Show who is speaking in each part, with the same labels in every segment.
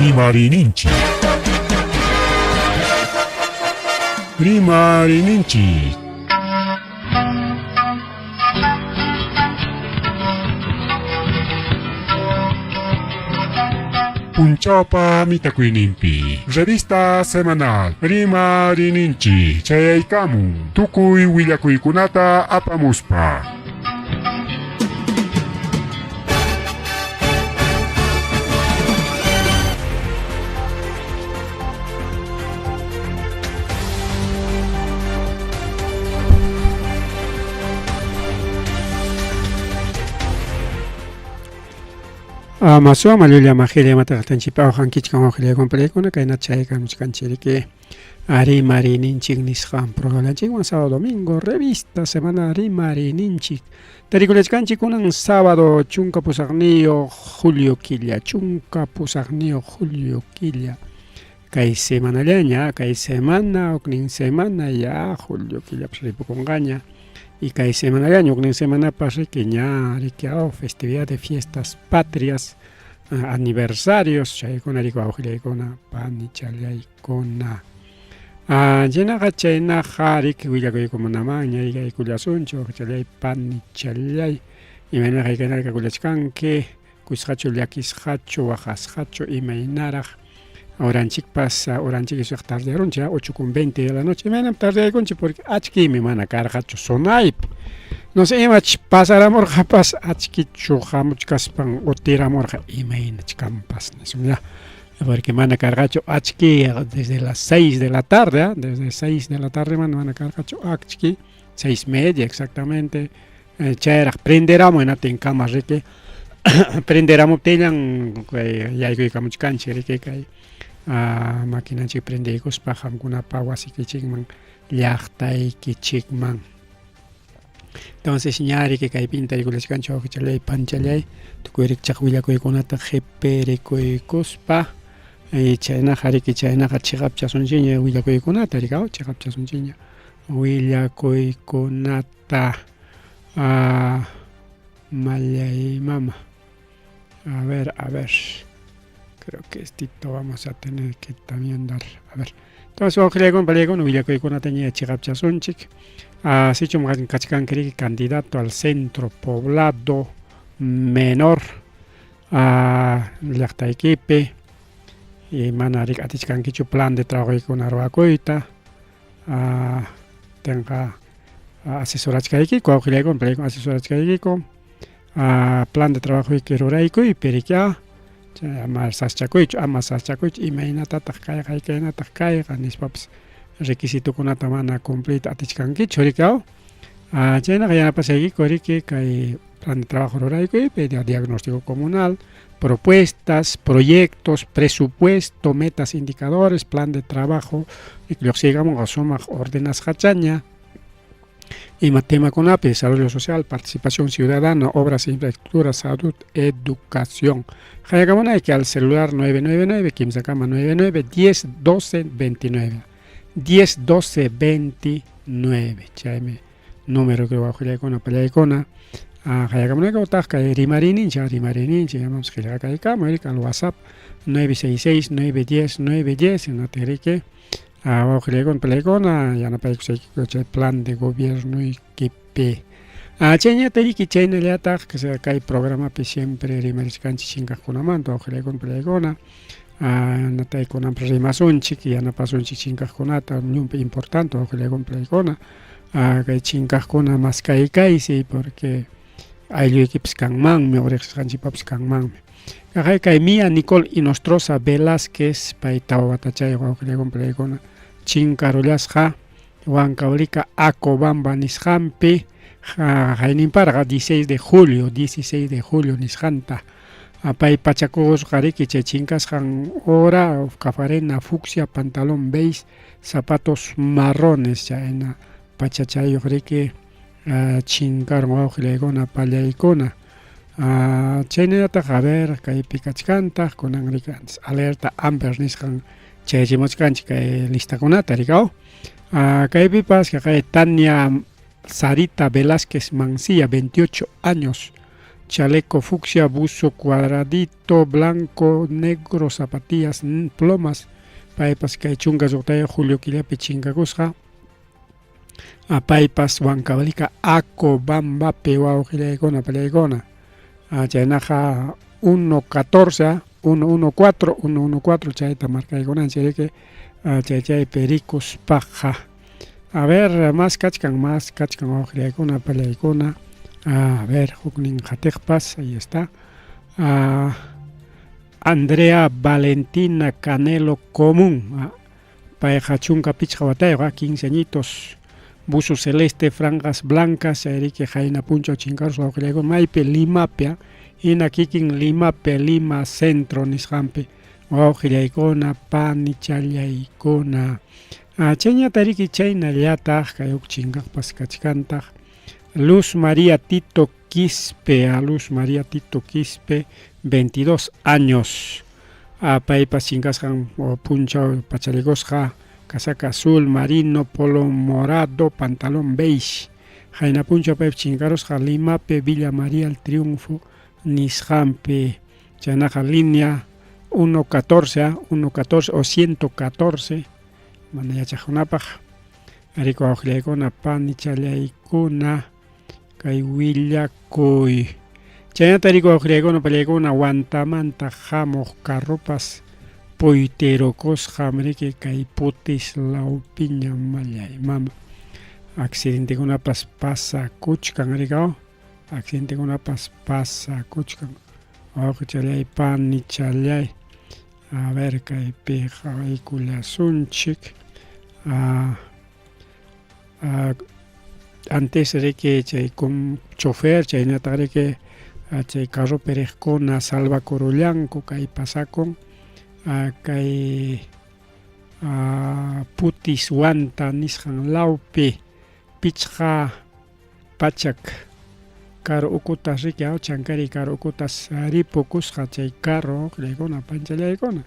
Speaker 1: Rimarininchik. Rimarininchik. Punchawpa mitakuyninpi revista semanal Rimarininchik chayaykamun tukuy willakuykunata apamuspa.
Speaker 2: Masuma llulla majilla imataq awqankichik wawqillaywan palaykuna kayna chaykamuchkanchik Rimariyninchik nisqan programanchikwan sábado domingo revista semana Rimariyninchik tarikulachkanchik kunan sábado 18 julio killa 18 julio killa kay semanallaña kay semana huknin semana ya julio killapas ripukunqaña y kay semanallaña huknin semanapas riki ña riki aw festividad de fiestas patrias aniversarios chaykuna riki wawqillaykuna panichallaykuna chaynaqa chaynaqa riki willakuykunamanña yaykullasunchik wawqichallay panichallay imaynaraq haykanaraq kakullachkanki kusqachu llakisqachu waqasqachu imaynaraq horanchikpas horanchik isaq tardearunchik 8:20 de la noche imaynam tardeyaykunchik porque achkimi mana karqachu sonaypi no sé imach pasaramurqapas achkichu hamuchkaspan utiramurqa imaynach kanpas nisun ya porque mana karqachu achki desde las 6 de la tarde ¿eh? Desde 6 de la tarde mana karqachu achki 6:30 exactamente chayraq prenderamu hinaptin kama riki prenderamuptillan kay yaykuykamuchkanchik riki kay maquinanchik prendeykuspa qamkunapa wasikichikman llaqtaykichikman entonces ña riki kaypin tarikulachkanchik wawqichallay panchallay tukuy rikchaq willakuykunata qhipirikuykuspa chaynaqa riki chaynaqa chiqapchasunchikña willakuykunata riki chiqapchasunchikña willakuykunata mallay mama a ver a ver creo que estito vamos a tener que también dar a ver entonces wawqillaykuna panillaykuna willakuykunata ña chiqapchasunchik sichum kachkanki riki candidato al centro poblado menor llaqtaykipi y mana riki atichkankichu plan de trabajoykuna ruwakuyta tenqa asesorachkaykiku wawqillaykuna panillaykuna asesorachkaykiku plan de trabajoyki ruraykuypi riki ama saschakuychu ama saschakuychu imaynatataq kayqa kaynataq kayqa nispapas requisitokunata mana cumpliyta atichkankichu riki chaynaqa yanapashaykiku riki kay plan de trabajo ruraykuypi diagnóstico comunal propuestas, proyectos, presupuesto, metas, indicadores, plan de trabajo lluqsiykamunqa sumaq ordenasqachaña ima temakunapi desarrollo social, participación ciudadana, obras, infraestructura, salud, educación. Qayakamunayki al celular 999 kimsakama 99 10 12 29 10 12 29 chaymi número que wawqillaykuna pallaykuna qayakamunayki utaq kay rimarininchik rimarininchik llamamos qillqakaykamuy riki al WhatsApp 966 910 910 hinaptin riki wawqillaykuna pallaykuna yanapaykusaykiku chay plan de gobiernoykipi chayñata riki chaynallataq kay programapi siempre rimarichkanchik chinkaqkunamanta wawqillaykuna pallaykuna nataykunanpas rimasunchik yanapasunchik chinkaqkunata llumpa importante wawqillaykuna pallaykuna kay chinkaqkuna maskaykaysi porque aylluykipas kanmanmi o riqsisqanchikpapas kanmanmi kaqay kay Mia Nicole Inostroza Velázquez pay tawa watachayuq wawqillaykuna pallaykuna chinkarullasqa Huancavelica Acobamba nisqanpi hayninparqa 16 de julio 16 de julio nisqanta pay pachakusqa riki chay chinkasqan hora cafarena fucsia pantalón beige zapatos marrones chayna pachachayuq riki chinkarun wawqillaykuna pallaykuna chaynallataq a ver kaypi kachkantaq kunan riki antes alerta amber nisqan chayachimuchkanchik kay listakunata riki kaypipas kay Tania Sarita Velázquez Mancilla 28 años. Chaleco fucsia, buzo cuadradito, blanco, negro, zapatillas, plomas. Paypas kay 16 julio killapi chinkakusqa. Paypas Huancavelica, Acobambapi wawqillaykuna pallaykuna. Chaynaqa 114, 114, 114 chayta markaykunanchik riki chay chaypi rikuspaqa. A ver, más kachkan, más kachkan wawqillaykuna pallaykuna. A ver, huknin qatiqpas, ahí está. Andrea Valentina Canelo Común. Payqa 15 watayuq, 15 añitos. Buzo celeste, franjas blancas, chayriki qayna punchaw chinkarusqa wawqillaykuna maypi Limapi, hina kikin Limapi, Lima Centro nisqanpi wawqillaykuna panichallaykuna. Chayñata riki chaynallataq kay huk chinkaqpas kachkantaq Luz María Tito Quispe, Luz María Tito Quispe, 22 años. Paypas chinkasqan punchaw pacharikusqa casaca azul, marino, polo morado, pantalón beige. Qayna punchaw paypas chinkarusqa Limapi, Villa María el Triunfo nisqanpi. Chaynaqa línea 114, 114 o 114, mana yachaqkunapaq. Ariku wawqillaykuna, panichallaykuna, kay willakuy. Chaynata riku wawqillaykuna, pallaykuna, Huantamanta hamuq carropas puytirukusqam riki kay Putis lawpiña mallay mama. Accidentekunapas pasakuchkan rikaw, accidentekunapas pasakuchkan. Wawqichallay, panichallay. A ver, kaypi qawaykullasunchik. Antes riki chay chofer chaynataq riki chay carropi riqkuna salvakurullanku kay pasakun kay Putis Huanta nisqan lawpi 500 carro ukutas riki chankari carro ukutas ripukusqa chay carro wawqillaykuna panchallaykuna.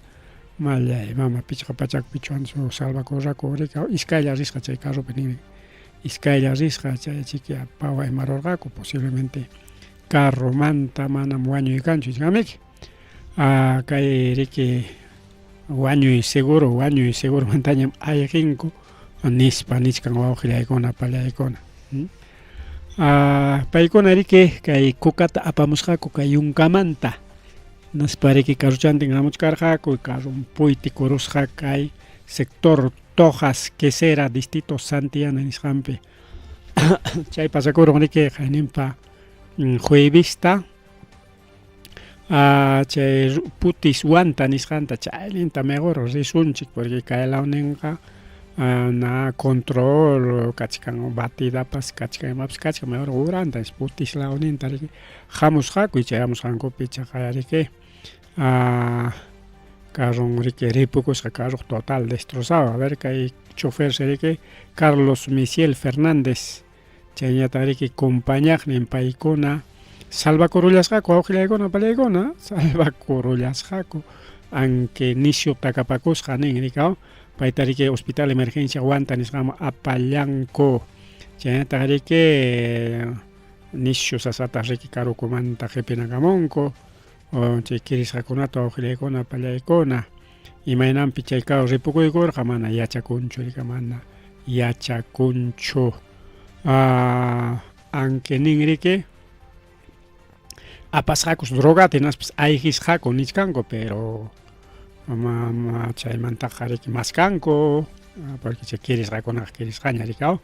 Speaker 2: Mallay mama 500 pichuan salvakurqaku riki iskaylla risqa chay carropi nin iskaylla risqa chay chiki pawa imarurqaku posiblemente carromanta manam wañuy kanchu chamiki. Kay riki wañuy seguro mantañam ayqinku nispa nichkan wawqillaykuna pallaykuna. Paykuna riki kay kukata apamusqaku kay yunkamanta. Naspa riki carrochantin hamuchkarqaku, carrom puytikurusqa kay sector Tojas, Quesera, distrito Santillana nisqanpi. Chay pasakurun riki qayninpa juevista chay Putis Huanta nisqanta chayninta mejor risunchik porque kay lawninqa na control kachkan batidapas kachkan imapas kachkan mejor uranta Putis lawninta riki hamusqaku chayamusqankupi ichaqa riki carron riki ripukusqa carro total destrozado. A ver kay chofer riki Carlos Misiel Fernández chayñataq riki compañaqnin paykuna salvakurullasqaku wawqillaykuna pallaykuna salvakurullasqaku aunque nisyu takapakusqa nin rikaw payta riki hospital emergencia Huanta nisqanman apallanku chaynataq riki nisyu sasataq riki karukumanta qipinakamunku chay kirisqakunata wawqillaykuna pallaykuna imaynanpi chay carro ripukuykurqa mana yachakunchu rika mana yachakunchu. Aunque nin riki apasqakus drogata hinaspas ayqisqaku nichkanku pero chaymantaqa riki maskanku porque chay kirisqakunaqa kirisqaña rikaw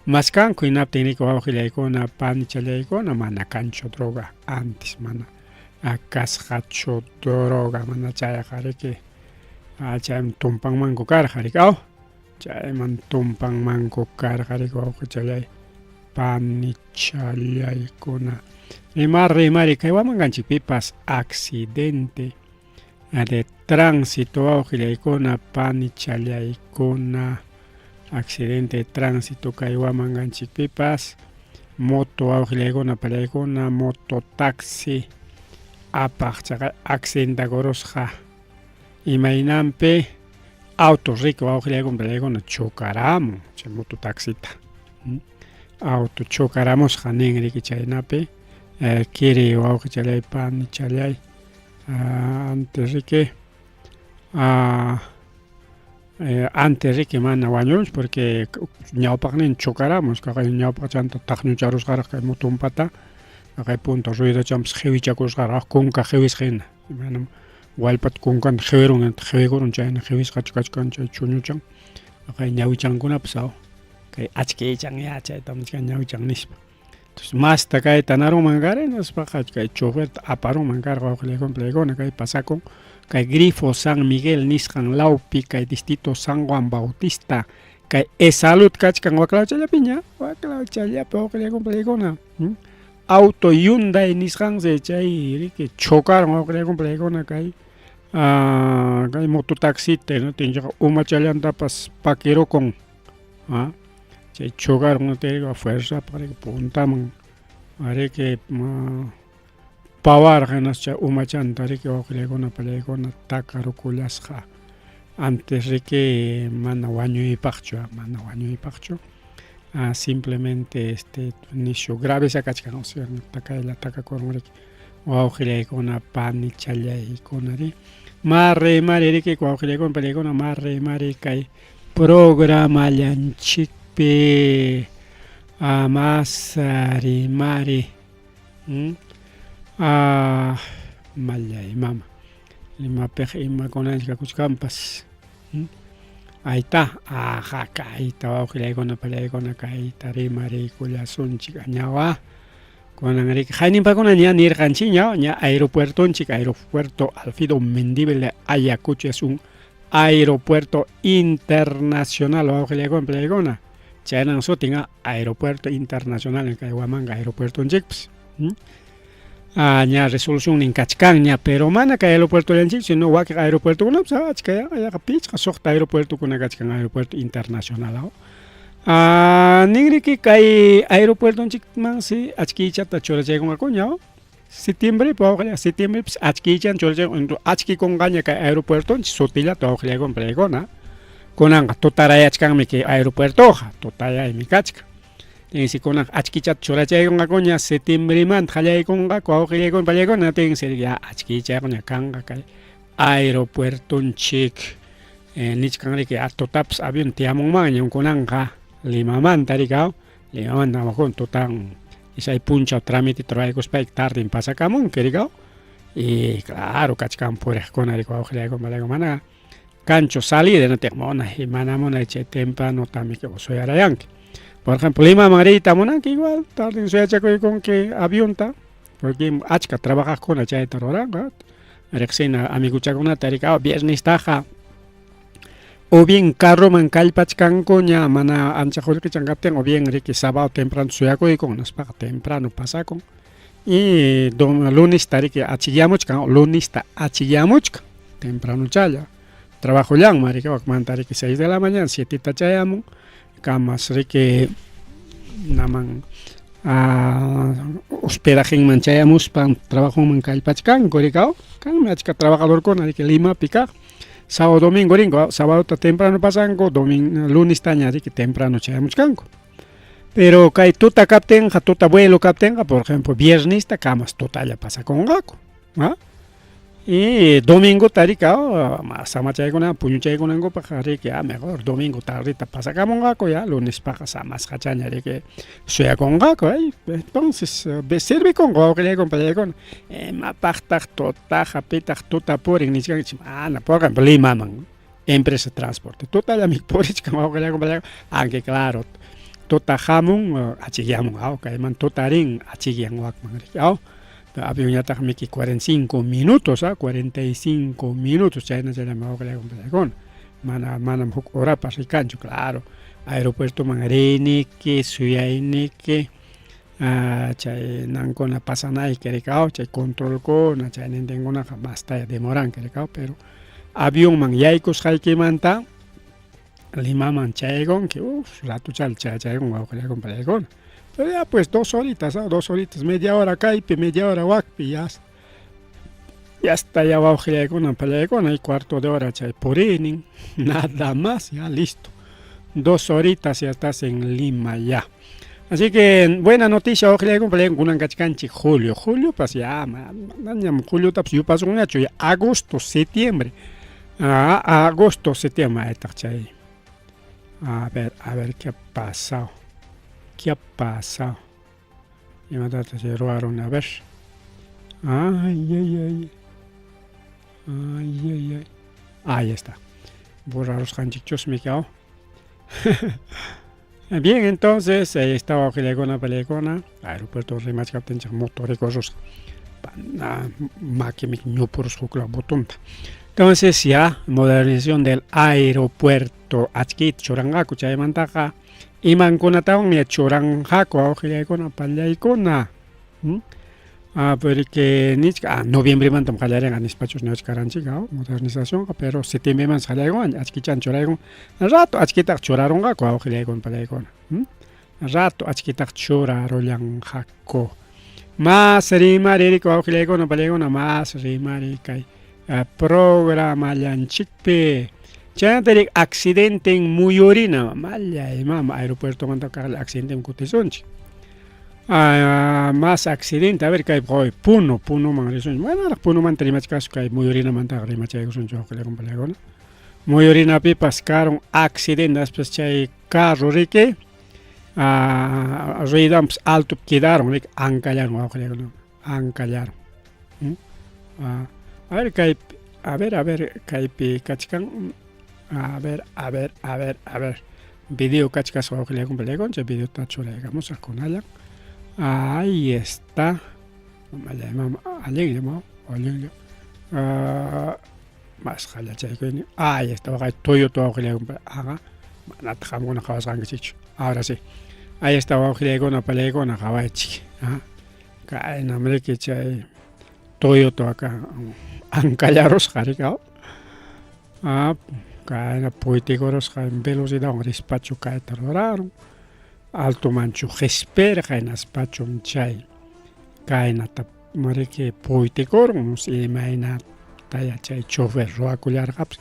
Speaker 2: maskanku hinaptin riki wawqillaykuna panichallaykuna mana kanchu droga antes mana kasqachu droga mana chayqa riki chayman tumpanmanku karqa rikaw chayman tumpanmanku karqa riki wawqichallay panichallaykuna. Rimari kay Huamanganchikpipas accidente de tránsito wawqillaykuna panichallaykuna accidente de tránsito kay Huamanganchikpipas moto wawqillaykuna pallaykuna moto taxi apaq chaqa accidentakurusqa imaynanpi auto riki wawqillaykuna pallaykuna chocaramun chay moto taxita auto chocaramusqa nin riki chaynapi. Kiri wawqichalay panichalay antes riki antes riki mana wañurunchu porque ñawpaqnin chocaramus kaqay ñawpaqchanta taqñucharusqaraq kay mutunpata kaqay punta ruedachanpas qiwichakusqaraq kunka qiwisqa hina manam wallpata kunkanta qiwirun qiwikurun chayna qiwisqachu kachkan chay chuñuchan kaqay ñawichankunapas aw kay achkiychan ya chaytam nichkan ñawichan nispa. Entonces, masta kayta narunman kara hinaspaqa kay choferta aparunman karqa wawqillaykuna playkuna kay pasakun kay grifo San Miguel nisqan lawpi kay distrito San Juan Bautista kay Esalud kachkan waklawchallapiña waklawchallapi wawqillaykuna playkuna auto Hyundai nisqansi chay riki chocaron wawqillaykuna playkuna kay kay mototaxita hinaptinchikqa umachallantapas pakirukun Chay chocarun fuerzapaq riki puntaman riki pawarqa hinaspa chay umachanta riki wawqillaykuna pallaykuna takarukullasqa antes riki mana wañuypaqchu mana wañuypaqchu simplemente este nishu gravesa kachkan osea takaylla takakurun riki wawqillaykuna panichallaykuna ri mari mari riki wawqillaykuna pallaykuna mari mari kay Programallanchikpi mas rimari mallay mama imapiq imakunanchik kakuchkanpas ayta aja kayta wawqillaykuna pallaykuna kayta rimariykullasunchik añawa kunan riki hayninpakuna ña nirqanchik ña ña aeropuertonchik aeropuerto Alfredo Mendívil de Ayacucho es un Aeropuerto Internacional wawqillaykuna pallaykuna chaynan sutin Aeropuerto Internacional kay Huamanga aeropuertonchikpas ña resolucionnin kachkanña pero mana kay aeropuertollanchik sino wakin aeropuertokunapas achka yaqa pichqa suqta aeropuertokuna kachkan aeropuerto internacional ninriki kay aeropuertonchikmansi achkiychata churachaykunqakuña Setiembrepi wawqilláy, setiembrepis achkiychan churachayku achkikunqaña kay aeropuertonchik sutillata wawqillaykuna paykuna. Kunanqa tutarayachkanmi kay aeropuertoqa, tutayaymi kachkan. Tinsi kunanqa achkichata churachaykunqakuña setiembremanta qallaykunqaku wawqillaykuna pallaykuna tinsi ya achkiychaykuña kanqa kay aeropuertonchik. Nichkan riki tutapas avión tiyamunmanña kunanqa Limamanta riki Limamanta hamuqkuna tutan isay punchaw tramiteta ruraykuspayki tarden pasakamunki rikaw y claro kachkan puriqkuna riki wawqillaykuna pallaykuna mana kanchu salida hinaptinqa munay mana munay chay tempranotami suyarayanki por ejemplo Limaman riyta munanki igual tarden suyachakuykunki avionta porque achka trabajaqkuna chayta ruranku riqsina amiguchakunata riki viernestaqa O bien carroman kallpachkankuña mana ancha qullqichan kaptin o bien riki sábado temprano suyakuykun nispaqa temprano pasakun y lunesta riki achikyamuchkan lunesta achikyamuchkan tempranochalla trabajollanman riki wakmanta riki seis de la mañana sieteta chayamun kamas riki naman hospedajenman chayamuspan trabajonman kallpachkanku riki kanmi achka trabajadorkuna riki Limapi kaq Sábado domingo rinku, sabadota temprano pasanku, domingo lunestaña riki temprano chayamuchkanku. Pero kay tuta kaptinqa, tuta vuelo kaptinqa, por ejemplo, viernesta kamas tutalla pasakunqaku. ¿Ah? Y domingota riki samachaykunan puñuchaykunankupaq riki ah, mejor domingo tardeta pasakamunqaku ya lunespaqa samasqachaña riki suyakunqaku ay entonces servikunqa wawqillaykuna pallaykuna Imapaqtaq tutaqa pitaq tuta purin nichkanchik mana por ejemplo Limaman empresa de transporte tutallami purichkan wawqillakuna pallakuna aunque claro tuta hamun achikyamun aw kayman tuta rin achikyan wakman riki aw avionñataqmiki 45 minutos a 45 minutos chayna chayllami wawqillakuna pallakuna mana manam huk horapas rikanchu claro aeropuertoman riyniki suyayniki chay nankuna pasanayki rikaw chay controlkuna chay nintinkunaqa mastaya demoranki rikaw pero avionman yaykusqaykimanta Limaman chayaykunki uf ratuchalla chayachaykun wawqillaykuna pallaykuna pero ya pues dos horitas dos horitas media hora kaypi media hora wakpi ya ya está ya wawqillaykuna pallaykuna y cuarto de hora chay puriynin nada más ya listo dos horitas ya estás en Lima ya. Así que buena noticia, wawqillaykuna palaykuna kunan kachkanchik julio. Juliopas ya manañam juliotapas yupasunñachu, ya agosto, septiembre. Ah, agosto, septiembre, aytaq chay. A ver, a ver, ¿qué ha pasado? ¿Qué ha pasado? Imatataq chay ruwarun? A ver. Ay, ay, ay. Ay, ay, ay. Ahí está. Borrarusqanchikchusmi kaw. Bien, entonces, ahí está wawqillaykuna palaykuna, aeropuerto rimachkaptinchik moto rikurusqa. Makimi ñupurusqa huk law botonta. Entonces ya, modernización del aeropuerto achkiyta churanqaku chaymantaqa imankunatawanmi churanqaku wawqillaykuna pallaykuna. ¿Mm? Ah, porque nichka ah, noviembremantam qallarinqa nispachus niwachkaranchik ah, modernizacionqa pero septiembremantas qallaykunqa achkichan churaykun rato achkitaqa churarunqaku wawqillaykuna pallaykuna. ¿Mm? Rato achkitaqa churarullanqaku. Más rimari riku wawqillaykuna pallaykuna más rimari kay programallanchikpi. Chaynata accidenten muyurina mallay mama aeropuertomanta kaqlla accidenten kutisunchik. Ah, más accidente, a ver kay qoy Puno, Punoman risunchik. Manaraq Punomanta rimachkasu kay muyurinamantaqa rimachaykusunchik wawqillaykuna pallaykuna. Muyurinapipas karun accidente aspas chay carro riki ah, ruedanpas altopi quedaron riki ankallaron wawqillaykuna ankallaron. ¿Mm? Ah, a ver kay a ver a ver kaypi kachkan a ver a ver a ver a ver video kachkasqa wawqillaykuna pallaykuna chay videota churaykamusaq kunallan. Ahí está. Mallay mama allinlla allinlla. Ah, mas qallachaykuynin. Ahí está waqay Toyota wawqillaykuna aga manataq qamkuna qhawasqankichikchu. Ahora sí. Ahí está wawqillaykuna pallaykuna qhawaychik. Ah, kaynam riki chay Toyota aka ankallarusqa riki. Ah, kayna puytikurusqa velocidadwan rispachu kayta rurarun. Altomanchu qispirqa hinaspachum chay kaynata riki puytikurun imaynataya chay chofer ruwakullarqapas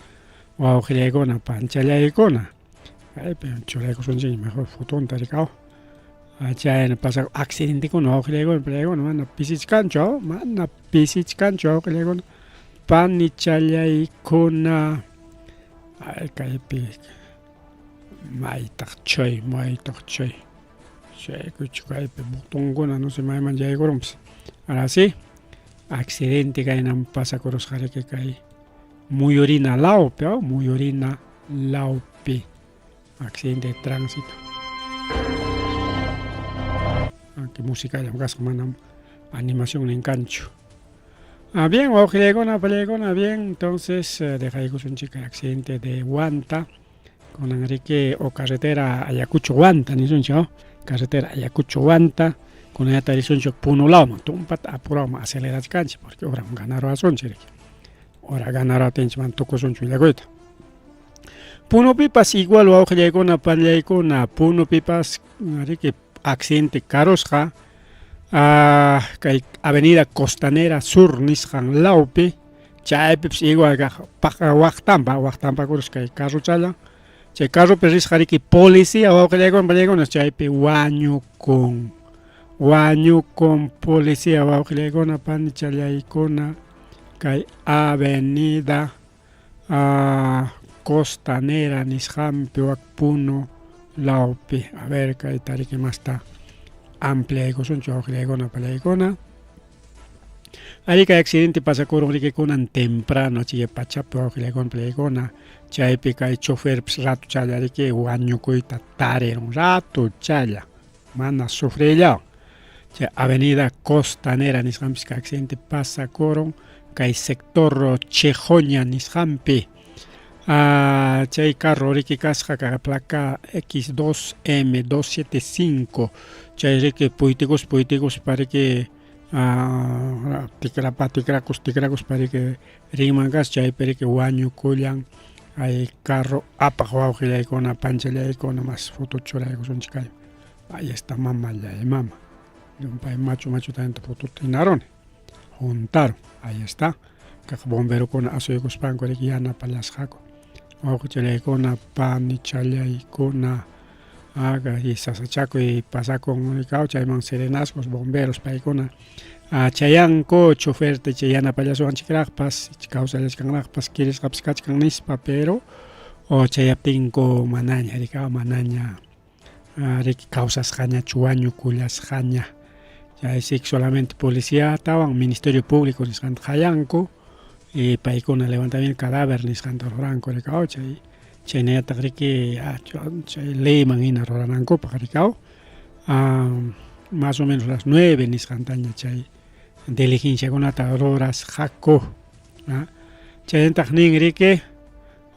Speaker 2: wawqillaykuna panchallaykuna. Kaypi churaykusunchik mejor fotonta rikaw. Chayna pasakun accidentekuna wawqillaykuna pallaykuna mana pisichkanchu mana pisichkanchu wawqillaykuna panichallaykuna. Ay kaypi maytaq chay maytaq chay chaykuchu kaypi botonkuna no sé mayman yaykurunpas. Ahora sí, accidente kaynam pasakurusqa riki kay Muyurina lawpi, Muyurina lawpi accidente de tránsito. Aunque musicallam kasqa manam animación nin kanchu. Ah, bien, wawqillaykuna pallaykuna, bien, entonces eh, dejaykusunchik accidente de Huanta kunan riki o carretera Ayacucho Huanta nisunchik, oh? Carretera Ayacucho Huanta kunanñataq risunchik Puno lawman, tumpata apurawman acelerachkanchik porque horam ganaruwasunchik riki. Hora ganaruwatinchik mana tukusunchu willakuyta. Punopipas igual wawqillaykuna pallaykuna, Punopipas riki accidente karusqa ah, kay Avenida Costanera Sur nisqan lawpi chaypipas igual kaq waqtanpa waqtanpakurus kay carrochalla chay carropi risqa riki policía wawqillaykuna pallaykuna chaypi wañukun wañukun policía wawqillaykuna panichallaykuna kay Avenida ah, Costanera nisqanpi wak Puno lawpi. A ver kay tariki masta ampliaykusunchik wawqillaykuna pallaykuna. Arí kay accidente pasakurun riki kunan temprano chay pachapi wawqillaykuna pallaykuna chaypi kay choferpis rato challa riki wañukuyta tarirun rato challa mana sufriyllawan. Chay Avenida Costanera nisqanpis kay accidente pasakurun kay sector Chejoña nisqanpi. Ah, chay carro riki kasqa kay placa X2M275 chay riki puytikus puytikuspa riki ah, tikrapa tikrakus tikrakuspa riki rinman kasqa chaypi riki wañukullan ay carro apaq wawqillaykuna panchallaykuna mas foto churaykusunchik kay. Ahí está mamallay mama. Llumpay machu machu tanta fotota hinaruni. Juntaron. Ahí está. Kaq bomberokuna asuykuspanku riki yanapallasqaku. Wawqichallaykuna, panichallaykuna. Y sasachakuy pasakun chayman serenazgos, bomberos paykuna chayanku choferta chay yanapallasuwanchikraqpas kawsallachkanraqpas kirisqapas kachkan nispa pero chayaptinku manaña riki manaña riki kawsasqañachu wañukullasqaña chaysi solamente policiatawan Ministerio Público nisqanta qayanku y paykuna levantamiento cadáver nisqanta ruranku riki chay chaynallataq riki chay leyman hina ruranankupaq riki más o menos las 9 nisqantaña chay diligenciakunata rurasqaku. Chaynataq nin riki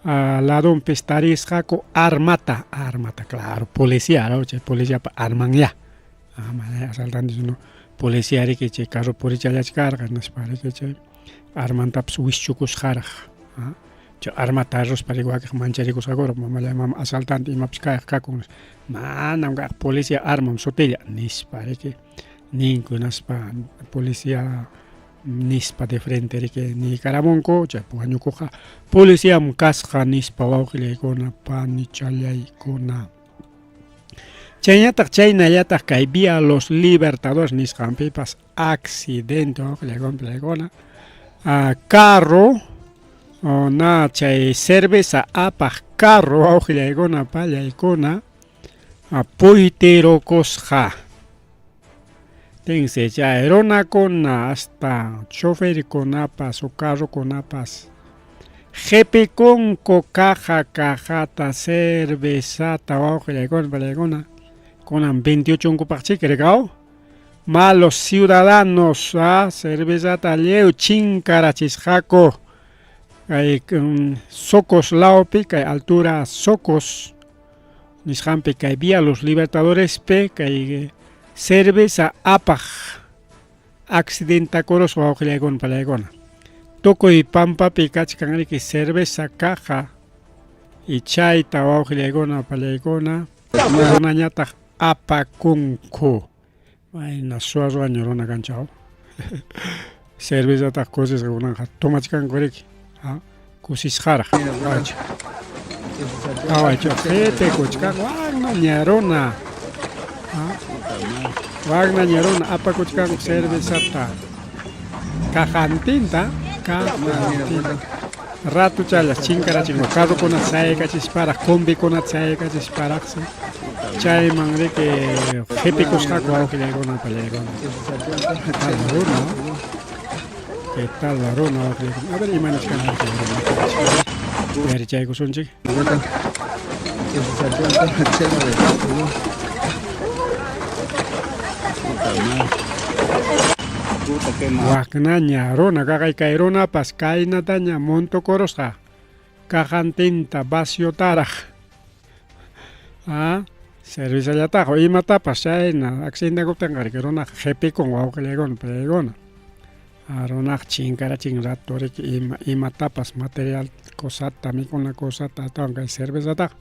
Speaker 2: ladonpis tarisqaku armata, armata claro, policía, ¿no? Chay policiapa armanya. Mana asaltantes no policía riki chay carro purichallachkarqa nispa riki chay armantapas wischukusqaraq. Chay armata taruspa riki wakiq mancharikusqakuraq mamallay mama asaltante imapas kayaq kakun manam kaq policía armam sutilla nispa riki ninku hinaspa policía nispa de frente riki niykaramunku chay wañukuqqa policiam kasqa nispa wawqillaykuna panichallaykuna. Chaynataq chaynallataq kay Vía Los Libertadores nisqanpipas accidente wawqillaykuna panichallaykuna carro na chay cerveza apaq carro wawqillaykuna pallaykuna puytirukusqa. Tinsi chay runakuna hasta choferkunapas o carrokunapas qhipikunku caja cajata cervezata wawqillaykuna pallaykuna kunan 28 unkupaqchiki rikaw malos ciudadanos cervezata lliw chinkarachisqaku kay Socos lawpi kay altura Socos nisqanpi kay Vía Los Libertadorespi kay cerveza apaq accidentakurusqa wawqillaykuna pallaykuna tukuy pampapi kachkan riki cerveza caja y chayta wawqillaykuna pallaykuna runañataq apakunku mayna suwa ruwaña runa kanchaw cervezataq kusisqa kunanqa tomachkanku riki kusisqaraq qawaychu qhipikuchkan waknaña runa waknaña runa apakuchkanku cervezata cajantinta cajantinta ratuchallas chinkarachinku carrokunata sayaykachisparaq combikunata sayaykachisparaqsi chayman riki qhipikusqaku wawqillaykuna pallaykuna tal runa ¿Qué tal la runa wawqillaykuna? A ver ima nichkan uyarichaykusunchik. Waknaña runa kaqay kay runapas kaynataña montokurusqa cajantinta vaciotaraq cervezallataq imatapas chayna accidentakuptinqa riki runaqa qhipikun wawqillaykuna pallaykuna runaqa chinkarachin rato riki imatapas material cosata mikuna cosata astawan kay cervezataqa.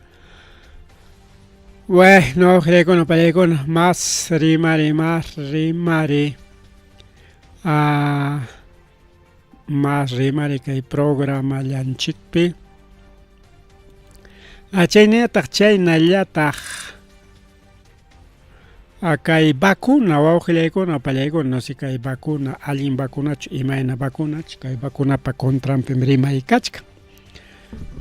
Speaker 2: Bueno, wawqillaykuna pallaykuna más rimari más rimari más rimari kay programallanchikpi. Chaynallataq chaynallataq kay vacuna wawqillaykuna pallaykuna no sé kay vacuna allin vacunachu imayna vacunachu kay vacunapa contranpim rimay kachkan.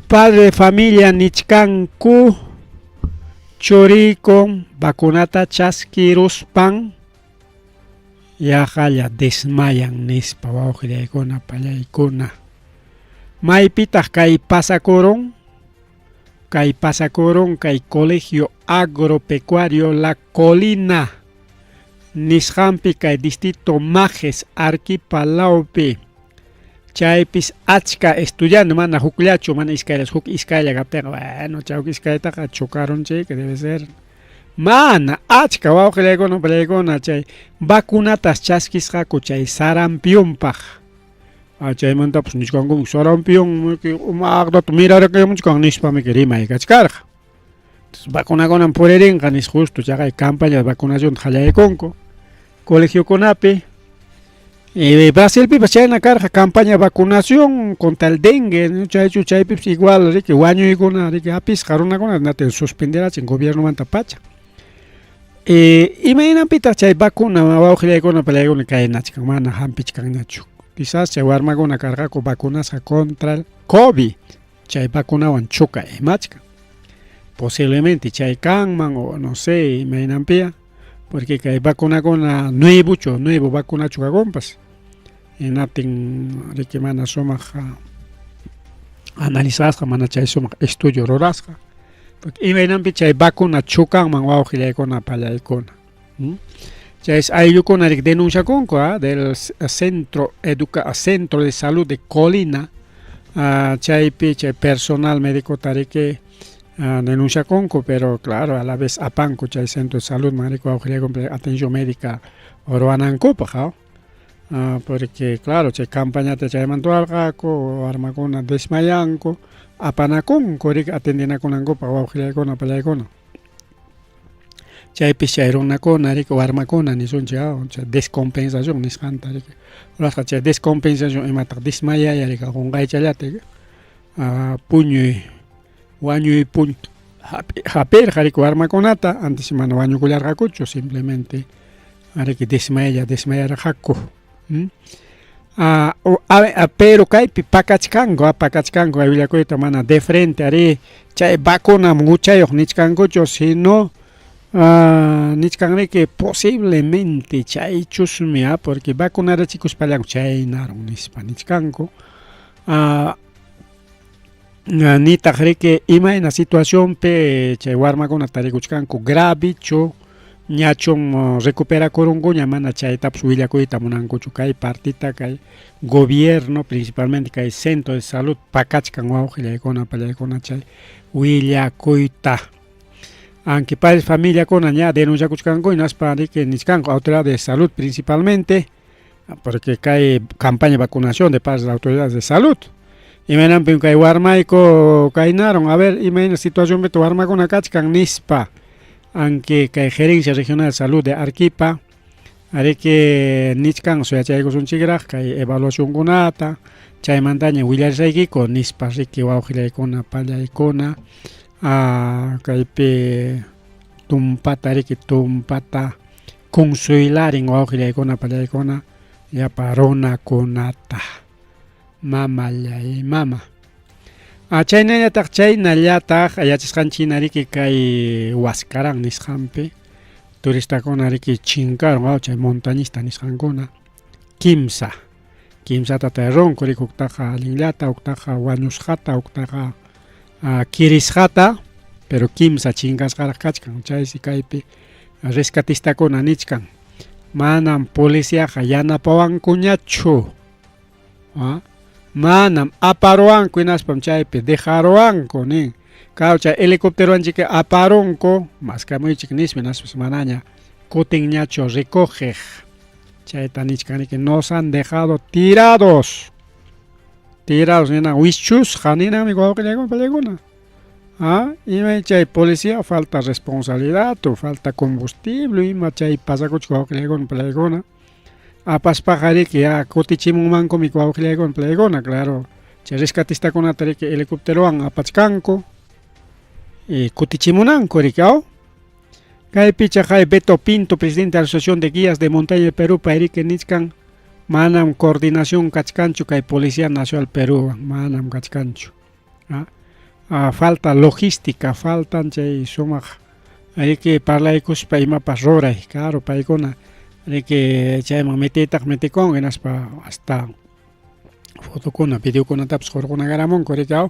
Speaker 2: Padre familia nichkanku churiykun vacunata chaskiruspan yaqalla desmayan nispa wawqillaykuna pallaykuna. Maypitaq kay pasakurun? Kay pasakurun kay Colegio Agropecuario La Colina nisqanpi kay distrito Majes Arequipa lawpi. Chaypis achka estudiante mana hukllachu mana iskayllachu huk iskaylla kaptinqa bueno chay huk iskaytaqa chocarunchik debe ser mana achka wawqillaykuna pallaykuna chay vacunatas chaskisqaku chay sarampiunpaq. Chaymantapas nichkankum sarampion umaqtata mirarakamuchkan nispami rimay kachkarqa. Vacunakunan puririnqa nispa justo chaqay campaña de vacunación qallaykunku colegiokunapi. Brasilpipas chayna karqa campaña vacunación contra el dengue, chaychu chaypipas igual riki wañuykuna riki hapisqa runakuna hinaptin suspenderachin gobiernomanta pacha. Imaynanpitaq chay vacuna wawqillaykuna palaykuna kaynachkan mana hampichkanñachu. Quizás chay warmakuna karqaku vacunasqa contra el COVID, chay vacunawan chuka imachkan. Posiblemente chay kanman o no sé imaynanpiya, porque kay vacunakuna nuevochu, nuevo vacunachu kakunpas. Hinaptin riki mana sumaq analizasqa, mana chay sumaq estudio rurasqa. Porque imaynanpi chay vacuna chukanman wawqillaykuna pallaykuna. Chaysi ayllukuna riki denunciakunku del centro educa centro de salud de Colina chaypi chay personal médicota riki denunciakunku, pero claro, a la vez apanku chay centro de salud man riki wawqillaykuna atención médica ruwanankupaq, porque claro, chay campañata chayman ruwarqaku, warmakuna desmayanku, apanakunku riki atendinakunankupaq wawqillaykuna pallaykuna. Chaypis chay runakuna riki warmakuna nisunchik chay descompensación nisqanta riki rurasqa chay descompensación imataq desmayaya riki qunqaychallata puñuy wañuy puñuy hapirqa riki warmakunata antes mana wañukullarqakuchu simplemente riki desmayalla desmayarqaku. Pero kaypi pakachkanku, pakachkanku kay willakuyta mana de frente ari chay vacunam huchayuq nichkankuchu, sino nichkanriki posiblemente chaychusmi porque vacunarachikuspallanku chaynarun nispa nichkanku. Nitaq riki imayna situacionpi chay warmakuna tarikuchkanku gravechu ñachum recuperakurunkuña mana chaytapas willakuyta munankuchu kay partita kay gobierno principalmente kay centro de salud pakachkan wawqillaykuna pallaykuna chay willakuyta. Aunque padres familiakuna ña denunciakuchkanku hinaspa riki nichkanku autoridades de salud principalmente porque kay campaña de vacunación de padres de autoridades de salud. Imaynanpim kay warmayku kaynaron, a ver imayna situacionpi warmakuna kachkan nispa. Aunque kay gerencia regional de salud de Arequipa ariki nichkan suyachaykusunchikraq kay evaluacionkunata chaymantaña willarisaykiku nispa riki wawqillaykuna pallaykuna kaypi tumpata riki tumpata consuylarin wawqillaykuna pallaykuna llapa runakunata. Mamallay mama. Chaynallataq chaynallataq yachasqanchik hina riki kay Huascarán nisqanpi turistakuna riki chinkarun chay montañista nisqankuna kimsa kimsata tarirunku riki huktaqa allinllata huktaqa wañusqata huktaqa kirisqata pero kimsa chinkasqaraq kachkan chaysi kaypi rescatistakuna nichkan manam policiaqa yanapawankuñachu. Manam aparuwanku hinaspam chaypi dejaruwanku nin. Claro chay helicópterowanchik aparunku maskamuychik nispa hinaspas manaña kutinñachu recogeq. Chayta nichkan riki nos han dejado tirados. Tirados nina wischusqa ninanmi wawqillaykuna pallaykuna. Ima chay policía falta responsabilidad o falta combustible ima chay pasakuchka wawqillaykuna pallaykuna. Apaspaqa riki ya kutichimunmankumi wawqillaykuna pallaykuna, claro. Chay rescatistakunata riki helicópterowan apachkanku y kutichimunanku riki aw. Kaypi chaqay Beto Pinto, presidente de la Asociación de Guías de Montaña de Perú, payriki nichkan manam coordinación kachkanchu kay Policía Nacional Perú, manam kachkanchu. Falta logística, faltan chay sumaq riki parlaykuspa imapas ruray, claro paykuna riki chayman metiytaq metikun hinaspa hasta fotokuna, videokunatapas hurqunakaramunku riki aw.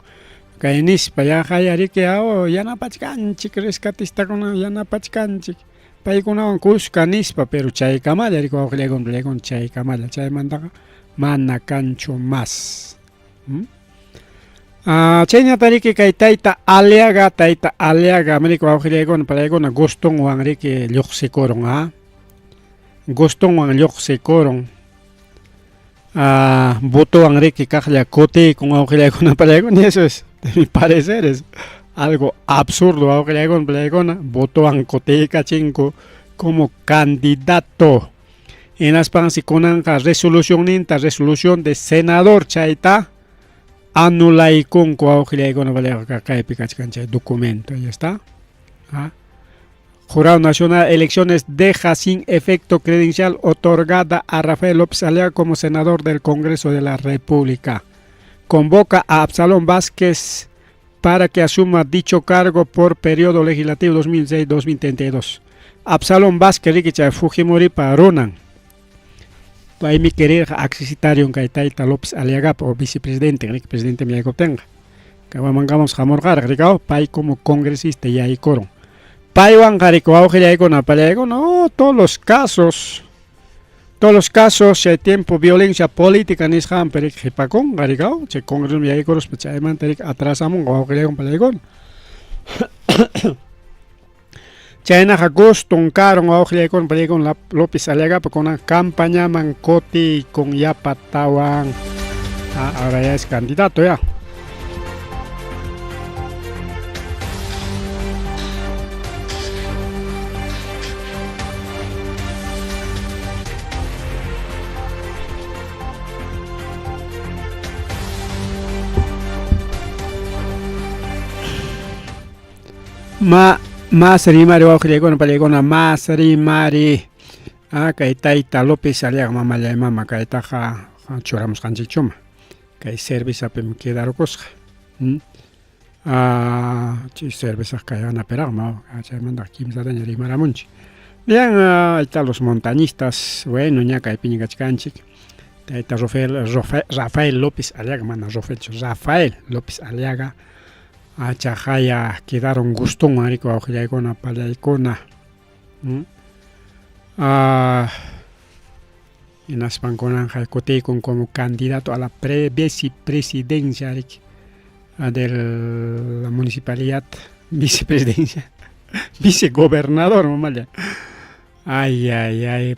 Speaker 2: Kay nispa yaqaya riki aw yanapachkanchik rescatistakuna yanapachkanchik paykunawan kuska nispa, pero chaykamalla riki wawqillaykuna pallaykuna chaykamalla chaymantaqa mana kanchu mas. Chaynata riki kay tayta Aliaga, tayta Aliaga riki wawqillaykuna pallaykuna gustunwan riki lluqsikurun gustunwan lluqsikurun. Votowan riki kaqlla kutiykun wawqillaykuna pallaykuna, eso es de mi parecer es algo absurdo wawqillaykuna pallaykuna, votowan kutiykachinku como candidato. Hinaspansi kunanqa resolucionninta, resolución de senador chayta anulaykunku wawqillaykuna paliqa kaypi kachkan chay documento, ahí está. ¿Ah? Jurado Nacional de Elecciones deja sin efecto credencial otorgada a Rafael López Aliaga como senador del Congreso de la República. Convoca a Absalón Vázquez para que asuma dicho cargo por periodo legislativo 2006-2032. Absalón Vázquez riki chay Fujimoripa runan. Paymi querer accesitario kay tayta López Aliagapa o vicepresidente, riki presidente mi yaykuptinqa. Kay wamankamamos hamurqaraq rikaw pay como congresista yaykurun. Paywanqa riki wawqillaykuna pallaykuna, oh, todos los casos, todos los casos, chay tiempo violencia política nisqanpi riki qhipakunqa rikaw, chay congresoman yaykuruspa chaymanta riki atrasamunqa wawqillaykuna pallaykuna. Chaynaqa guston karun wawqillaykuna pallaykuna López Aliagapa kunan campañaman kutiykun yapatawan. Ah, ahora ya es candidato ya. Ma mas rimari wawqillaykuna pallaykuna mas rimari ah, kay tayta López Aliaga mamallay mama kaytaqa churamusqanchikchuma kay cervezapim quedarukusqa. Ah, chay cervezaq kay anapiraqmi chaymanta kimsataña rimaramunchik. Bien, ahí están los montañistas, bueno, ña kaypiña kachkanchik. Tayta Rafael, Rafael López Aliaga, mana Rafaelchu, Rafael López Aliaga, achaqaya quedaron gustonwan riki wawqillaykuna pallaykuna. Ah, hinaspan kunanqa kutiykun como candidato a la pre vicepresidencia riki de la municipalidad, vicepresidencia, vicegobernador mamalla. Ay, ay, ay,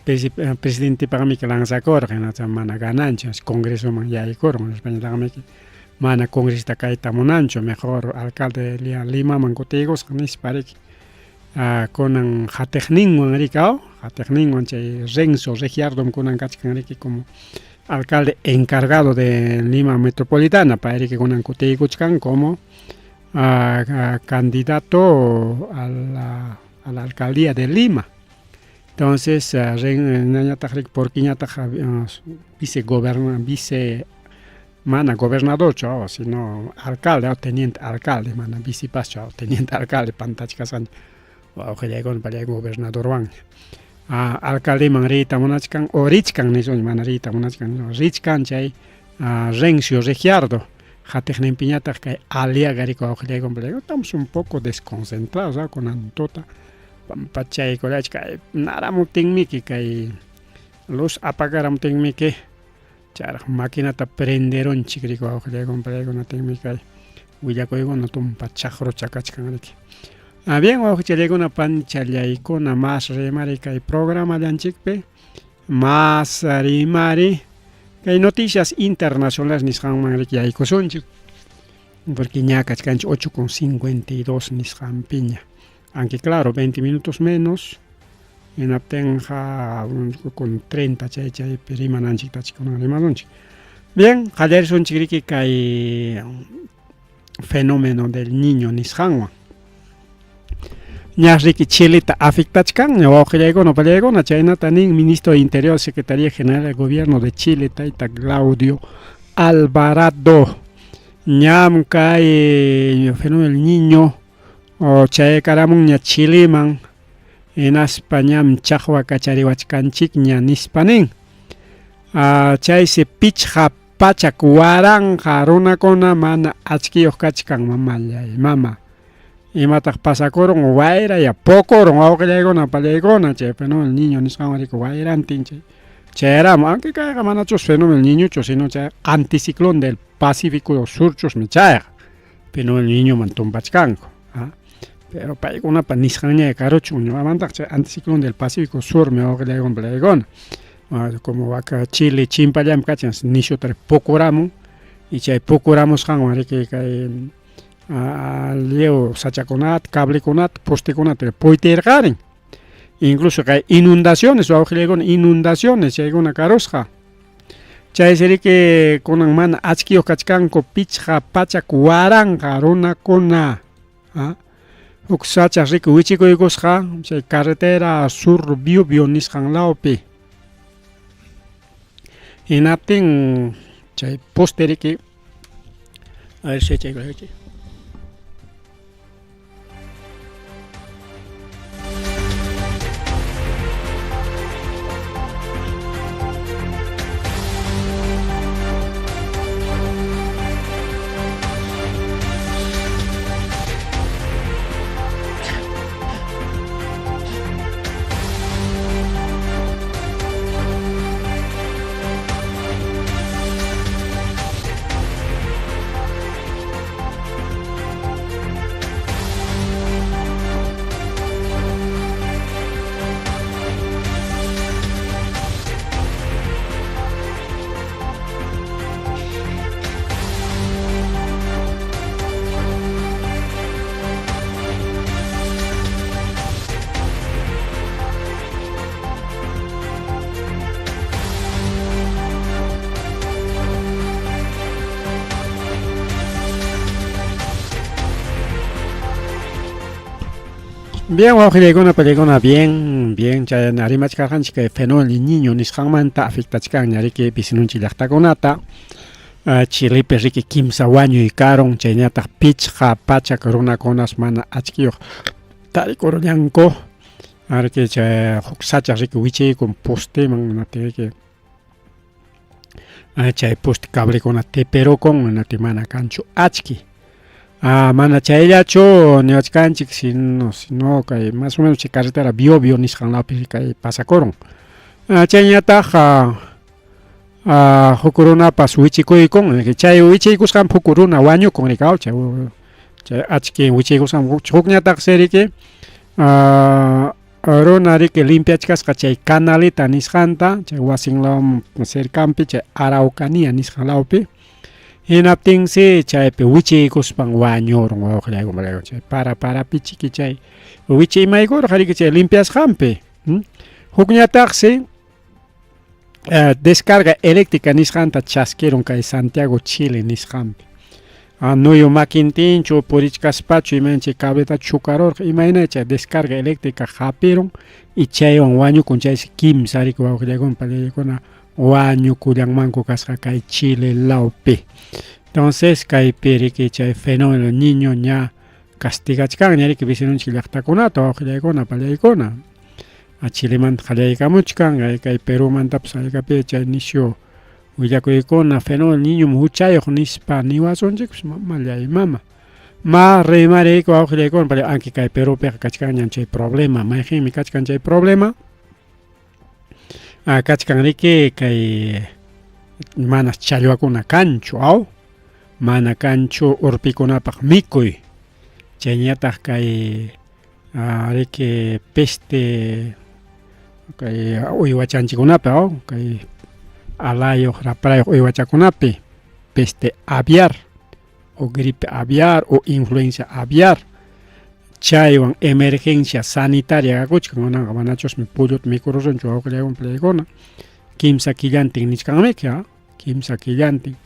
Speaker 2: presidentepaqmiki lanzakurqa, hinaspa mana gananchu, congresoman yaykurun, hinaspañataqmiki mana congresista kayta munanchu, mejor alcalde Limaman kutiykusqa nispa riki. Ah, kunan hatiqninwan riki, aw, hatiqninwan chay Renzo Reggiardom kunan kachkan riki como alcalde encargado de Lima Metropolitana, pay riki kunan kutiykuchkan como candidato a la alcaldía de Lima. Entonces, ñañataq riki porquiñataq vicegobernador, vice mana gobernadorchu, sino alcalde o teniente alcalde, mana vicepaschu, teniente alcalde pantachkasqanchik wawqillaykuna pallaykuna gobernadorwanña. Ah, alcaldeman riyta munachkan o richkan nisun, mana riyta munachkan, richkan chay Rencio Reggiardo, hatiqninpiñataq kay Aliaga riki wawqillaykuna pallaykuna, estamos un poco desconcentrados kunan tuta pampachaykullachik kay naramuptinmiki kay luz apagaramuptinmiki chayraq maquinata prenderunchik riki wawqillaykuna pallaykuna tinmi kay willakuykuna tumpa chaqrucha kachkan riki. Ah, bien, wawqichallaykuna panchallaykuna mas rimari kay programallanchikpi mas rimari kay noticias internacionales nisqanman riki yaykusunchik porque ña kachkanchik 8:52 nisqanpiña. Aunque claro, 20 minutos menos, hinaptinqa con 30 chay chaypi rimananchiktachik kunan rimasunchik. Bien, qallarisunchik riki kay fenómeno del niño nisqanwan. Ñas riki Chileta afectachkanña wawqillaykuna pallaykuna chaynata nin ministro de Interior, Secretaría General del Gobierno de Chile, tayta Claudio Alvarado. Ñam kay fenómeno del niño o chaykaramunña Chileman hinaspa ñam chaqwa kachariwachkanchikña nispa nin. Ah, chaysi 500,000 runakuna mana achkiyuq kachkan mamallay mama. Imataq pasakurun wayraya pukurun wawqillaykuna pallaykuna chay fenómeno del niño nisqanwan riki wayrantin chay chayaramun, aunque kayqa manachus fenómeno del niñochu sino chay anticiclón del Pacífico Surchusmi chayqa fenómeno del niñoman tumpachkanku. Ah, pero paykunapa nisqanña karuchun ñuqamantaq chay anticiclón del Pacífico Surmi wawqillaykuna pallaykuna. Como acá Chile chimpallanpi kachan nishuta pukuramun y chay pukuramusqanwan riki kay lliw sachakunata, cablekunata, postekunata puytirqarin. Incluso kay inundaciones wawqillaykuna inundaciones chaykuna karusqa. Chaysi riki kunan mana achkiyuq kachkanku 500,000 runakuna. Huk sacha riki wichikuykusqa chay carretera Sur Biobio nisqan lawpi. Hinaptin chay poste riki a ver si chay chay. Bien, wawqillaykuna, pallaykuna, bien, bien, chay rimachkarqanchik kay fenómeno del niño nisqanmanta afectachkanña riki vecinonchik llaqtakunata. Chilepi riki kimsa wañuy karun, chayñataq 500 runakunas mana achkiyuq tarikurullanku. Ariki chay huk sacha riki wichiykun posteman hinaptin chay poste cablekuna teperukun hinaptin mana kanchu achki. Mana chayllachu niwachkanchik sino sino kay más o menos chay carretera Biobio nisqan lawpi kay pasakurun. Chayñataq huk runapas wichikuykun chay wichiykusqanpi huk runa wañukun rikaw chay chay achki wichiykusqanpi hukñataqsi riki runa riki limpiachkasqa chay canaleta nisqanta chay wasin lawman cercanpi chay Araucanía nisqan lawpi hinaptinsi chaypi wichiykuspan wañurun wawqillayku chay para parapi chiki chay wichiymaykurqa riki chay limpiasqanpi. Hukñataqsi descarga eléctrica nisqanta chaskirun kay Santiago Chile nisqanpi. Nuyu makintinchu purichkaspachu imayna chay cableta chukarurqa imayna chay descarga eléctrica hapirun y chaywan wañukun chaysi kimsa riki wawqillaykuna pallaykuna wañukullanmanku kasqa kay Chile lawpi. Entonces kaypi riki chay fenómeno niño ña castigachkanña riki vecinonchik llaqtakunata wawqillaykuna pallaykuna. Chilemanta qallaykamuchkan kay Perumantapas haykapi chay nisyu willakuykuna fenómeno niñom huchayuq nispa niwasunchikpas mamallay mama. Ma rimariyku wawqillaykuna pero anki kay Perupiqa kachkanñam chay problema mayqinmi kachkan chay problema kachkan riki kay manas challwakuna kanchu aw mana kanchu urpikunapaq mikuy chayñataq kay riki peste kay uywachanchikkunapi aw kay alayuq raprayuq uywachakunapi peste aviar o gripe aviar o influencia aviar chaywan emergencia sanitaria kakuchkan kunanqa manachusmi pulluta mikurusunchu wawqillaykuna pallaykuna kimsa killantin nichkanmiki kimsa killantin.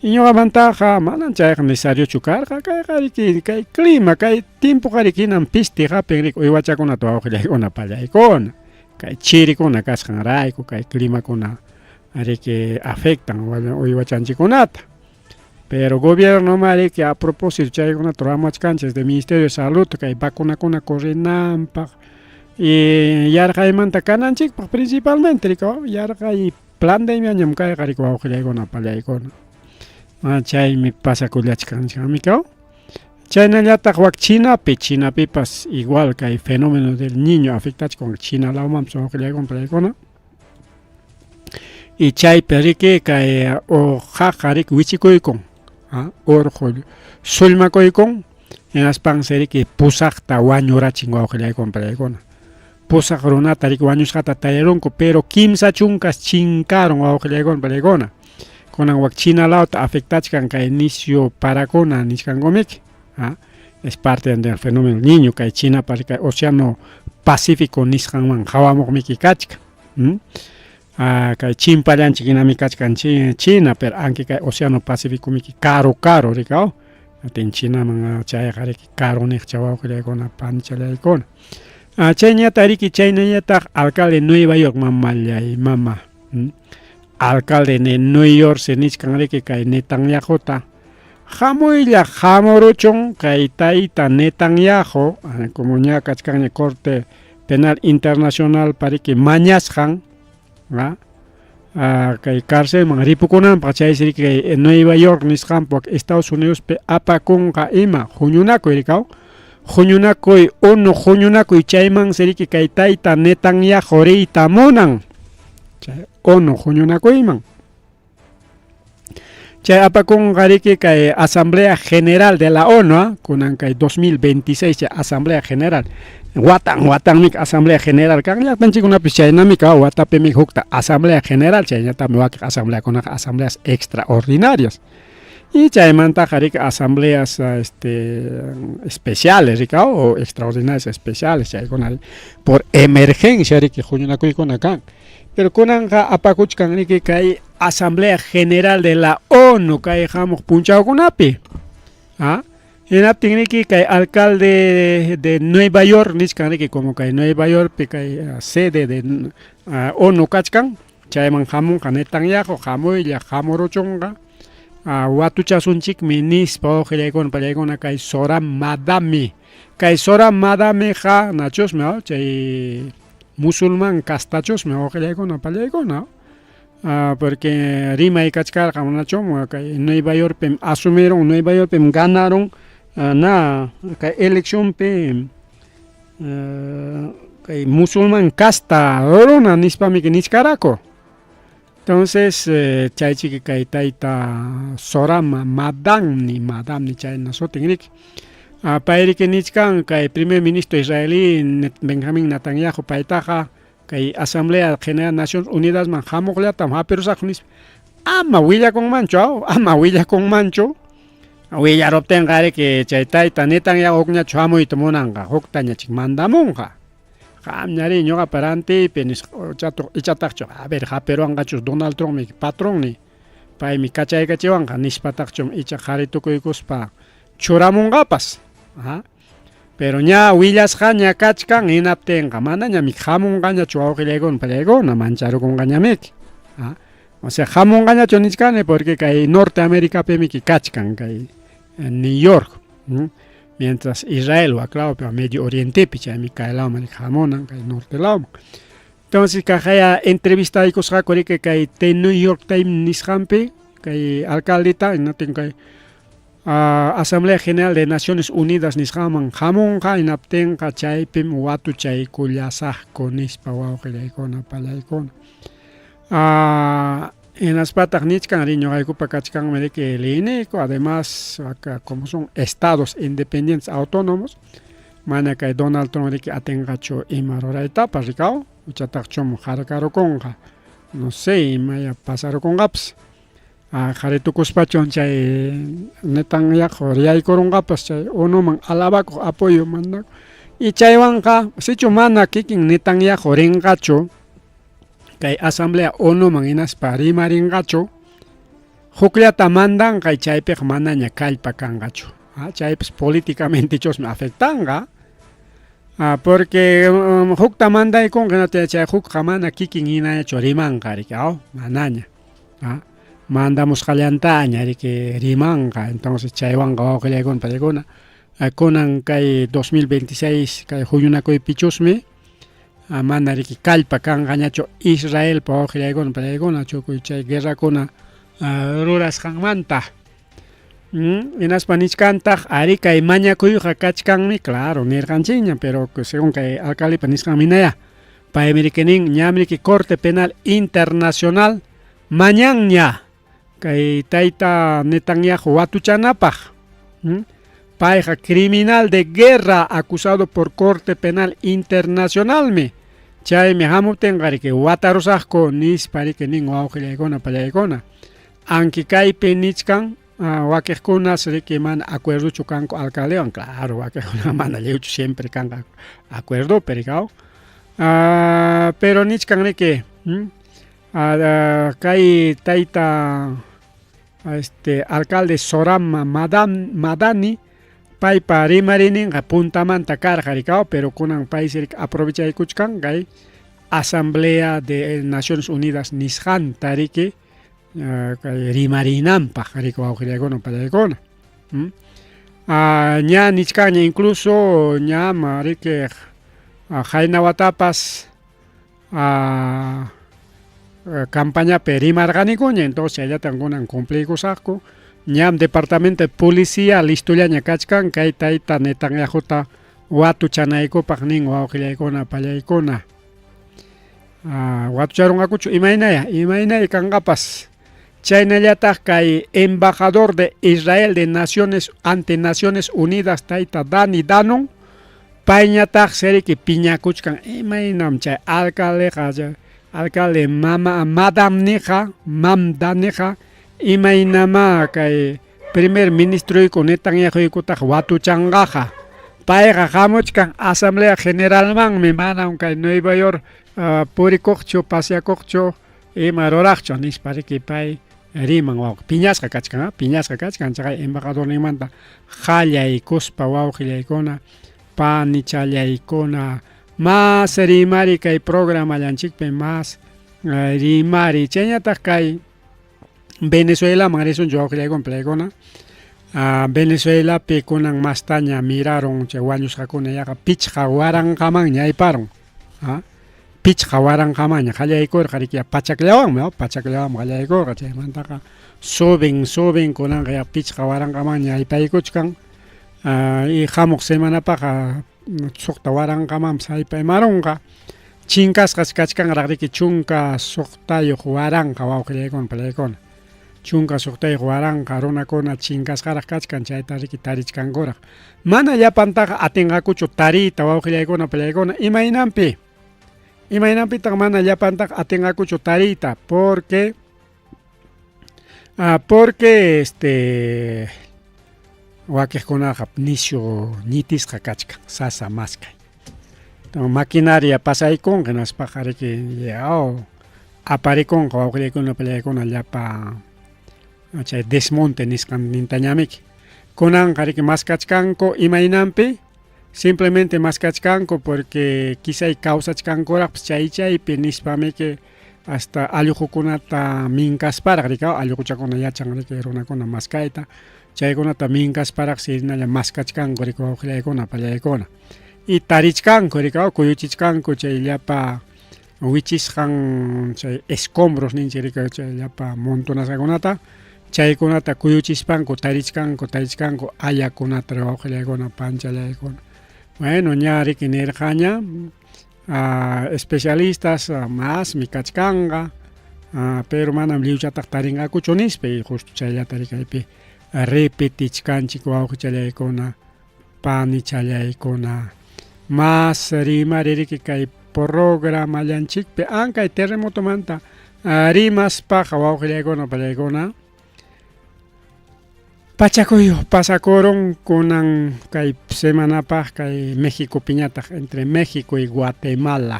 Speaker 2: Ñuqamantaqa manam chayqa necesariochu karqa kayqa riki kay clima kay tiempoqa riki hinam piste hapin riki uywachakunata wawqillaykuna pallaykuna kay chirikuna kasqanrayku kay climakuna riki afectan uywachanchikkunata. Pero gobierno riki a propósito chaykunata ruwamuwachkanchik desde Ministerio de Salud kay vacunakuna corrinanpaq y yarqaymanta kananchikpaq principalmente riki yarqay pandemiañam kayqa riki wawqillaykuna pallaykuna. Chaymi pasakullachkan mikaw. Chaynallataq wak Chinapi, Chinapipas igual kay fenómeno del niño afectachkan China lawmanpas wawqillaykuna pallaykuna. Y chaypi riki kay qaqa riki wichikuykun urqu sullmakuykun hinaspansi riki pusaqta wañurachin wawqillaykuna pallaykuna. Pusaq runata riki wañusqata tarirunku pero 30 chinkarun wawqillaykuna pallaykuna. Kunan wak China lawta afectachkan kay nisyu parakuna nichkankumiki. Es parte del fenómeno niño kay Chinapa kay océano Pacífico nisqanman qawamuqmiki kachkan. Kay chimpallanchik hinami kachkan China, pero anki kay Océano Pacífico miki karu karu rikaw. Atin Chinaman chayqa riki karu niqcha wawqillaykuna panchallaykuna. Chayñataq riki chaynañataq alcalde Nueva York mamallay mama. Alcalde de New York se nichkan riki kay Netanyahuta. Hamuylla hamuruchun kay tayta Netanyahu, como ña kachkanña Corte Penal Internacional pariki mañasqan, kay carcelman ripukunanpaq, chaysi riki kay Nueva York nisqanpaq Estados Unidospi apakunqa ima huñunakuy rikaw, huñunakuy ONU huñunakuy chaymansi riki kay tayta Netanyahu riyta munan chay ONU huñunakuyman. Chay apakunqa riki kay Asamblea General de la ONU, kunan kay 2026 chay Asamblea General, watan watanmi Asamblea General kan llaqtanchikkunapis chaynami ka watapimi hukta Asamblea General, chayñataqmi wakin asambleakunaqa asambleas extraordinarias. Y chaymantaqa riki asambleas especiales rikaw o extraordinarias especiales chaykuna por emergencia riki huñunakuykuna kan. Pero kunanqa apakuchkan riki kay Asamblea General de la ONU kay hamuq punchawkunapi. Hinaptin riki kay alcalde de Nueva York nichkan riki como kay Nueva Yorkpi kay sede de ONU kachkan, chayman hamunqa Netanyahu hamuylla hamuruchunqa watuchasunchikmi nispa wawqillaykuna pallaykuna kay Zohran Madami. Kay Zohran Madamiqa nachusmi chay musulmán castachusmi wawqillaykuna pallaykuna. Porque rimay kachkarqa manachum kay Nueva Yorkpim asumirun, Nueva Yorkpim ganarun na kay eleccionpi kay musulmán casta runa nispami nichkaraku. Entonces chaychiki kay tayta Zohran Madamni, Madamni chayna sutin riki. Pay riki nichkan kay primer ministro israelí Benjamín Netanyahu paytaqa kay Asamblea General Naciones Unidasman hamuqllatam hapirusaqku nispa. Ama willakunmanchu, ama willakunmanchu. Willaruptinqa riki chay tayta Netanyahu hukñachu hamuyta munanqa, huktañachik mandamunqa. Qamñari ñuqapa rantiypi nisqa ichataqchu, a ver hapiruwanqachus Donald Trumpmi patronni, paymi kachaykachiwanqa nispataqchum icha qhari tukuykuspa churamunqapas. Pero ña willasqaña kachkan hinaptinqa manañami hamunqañachu wawqillaykuna pallaykuna mancharukunqañamiki. O sea hamunqañachu nichkani porque kay Norteamericapimi kachkan kay New York. Mientras Israel waklawpi Medio Orientepi chaymi kay lawman hamunan kay norte lawman. Entonces kaqaya entrevistaykusqaku riki kay The New York Times nisqanpi kay alcaldeta hinaptin kay Asamblea General de Naciones Unidas nisqanman hamunqa hinaptinqa chaypim watuchaykullasaqku nispa wawqillaykuna pallaykuna. Hinaspataq nichkan ri ñuqaykupa kachkanmi riki liyniku, además acá como son estados independientes autónomos, mana kay Donald Trump riki atinqachu ima ruraytapas rikaw, ichataqchum harkarukunqa, no sé imaya pasarukunqapas. Qhari tukuspachun chay Netanyahu yaykurunqapas chay ONUman alabakuq apoyo mandakuq. Y chaywanqa sichu mana kikin Netanyahu rinqachu kay asamblea ONUman hinaspa rimarinqachu, hukllata mandanqa y chaypiqa manaña kallpa kanqachu. Chaypis políticamente chusmi afectanqa. Porque hukta mandaykunqa chay hukqa mana kikin hinañachu rimanqa riki, manaña. Mandamusqallantaña riki rimanqa, entonces chaywanqa wawqillaykuna pallaykuna kunan kay 2026 kay huñunakuypichusmi mana riki kallpa kanqañachu Israelpa wawqillaykuna pallaykuna tukuy chay guerrakuna rurasqanmanta. Hinaspa nichkantaq ari kay mañakuyqa kachkanmi, claro nirqanchikña, pero según kay alcaldepa nisqanmi hinaya. Paymi riki nin ñami riki Corte Penal Internacional mañanña kay tayta Netanyahu watuchanapaq. Payqa criminal de guerra acusado por Corte Penal Internacionalmi. Chaymi hamuptinqa riki watarusaqku nispa riki nin wawqillaykuna pallaykuna. Anki kaypi nichkan Wakiqkunas riki mana acuerdochu kanku alcaldewan, claro, wakiqkuna mana lliwchu siempre kanqa acuerdopi rikaw. Pero nichkan riki kay tayta este alcalde Zohran Madani paypa rimariyninqa puntamanta karqa rikaw, pero kunan paysi riki aprovechaykuchkan kay Asamblea de Naciones Unidas nisqanta riki kay rimarinanpaq riki wawqillaykuna pallaykuna. Ña nichkanña incluso ñam riki qayna watapas campañapi rimarqanikuña, entonces chayllatan kunan cumpliykusaqku. Ñam departamento de policía listollaña kachkan kay tayta Netanyahuta watuchanaykupaq nin wawqillaykuna pallaykuna. Watucharunqakuchu imaynaya, imaynaya kanqapas. Chaynallataq kay embajador de Israel de Naciones ante Naciones Unidas tayta Dani Danon payñataq seriki piñakuchkan imaynam chay alcaldeqa alcalde mama madamniqa mamdaniqa imaynamá kay primer ministroyku Netanyahuykutaq watuchanqaqa payqa hamuchkan asamblea generalmanmi manam kay Nueva York purikuqchu paseakuqchu ima ruraqchu nispa riki pay riman wawqi piñasqa kachkan piñasqa kachkan chaqay embajadorninmanta qallaykuspa wawqillaykuna panichallaykuna mas rimari kay programallanchikpi mas rimari chayñataq kay Venezuelaman risunchik wawqillaykuna palaykuna Venezuelapi kunan mastaña mirarun chay wañusqakuna yaqa 5000manña ayparun 5000manña qallaykurqa riki pachakllawanmi pachakllawanmi qallaykurqa chaymantaqa suben suben kunanqa yaqa 5000manña aypaykuchkan y hamuq semanapaqa 6000manpas aypaymarunqa chinkasqas kachkanraq riki 16000 wawqillaykuna palaykuna 16000 runakuna chinkasqaraq kachkan chayta riki tarichkankuraq mana llapantaqa atinqakuchu tariyta wawqillaykuna palaykuna imaynanpi imaynanpitaq mana llapantaqa atinqakuchu tariyta porque porque este wakiqkunaqa nisyu ñitisqa kachkan sasa maskay maquinaria pasaykunqa hinaspaqa riki yaw aparikunqa wawqillaykuna pallaykuna llapa chay desmonte nisqan nintañamiki kunanqa riki maskachkanku imaynanpi simplemente maskachkanku porque quizá kawsachkankuraqpas chay chaypi nispamiki hasta alluqukunata minkasparaq riki alluquchakuna yachan riki runakuna maskayta chaykunata minkasparaqsi hinalla maskachkanku riki wawqillaykuna pallaykuna y tarichkanku riki kuyuchichkanku chay llapa wichisqan chay escombros ninchik riki chay llapa montonasqakunata chaykunata kuyuchispanku tarichkanku tarichkanku ayakunata wawqillaykuna panchallaykuna bueno ña riki nirqaña especialistas masmi kachkanqa pero manam lliwchataq tarinqakuchu nispa y justo chayllata riki kaypi repetichkanchik wawqichallaykuna panichallaykuna mas rimari riki kay programallanchikpi ankay terremotomanta rimaspaqa wawqillaykuna pallaykuna pachakuy pasakurun kunan kay semanapaq kay Mexicopiñataq entre México y Guatemala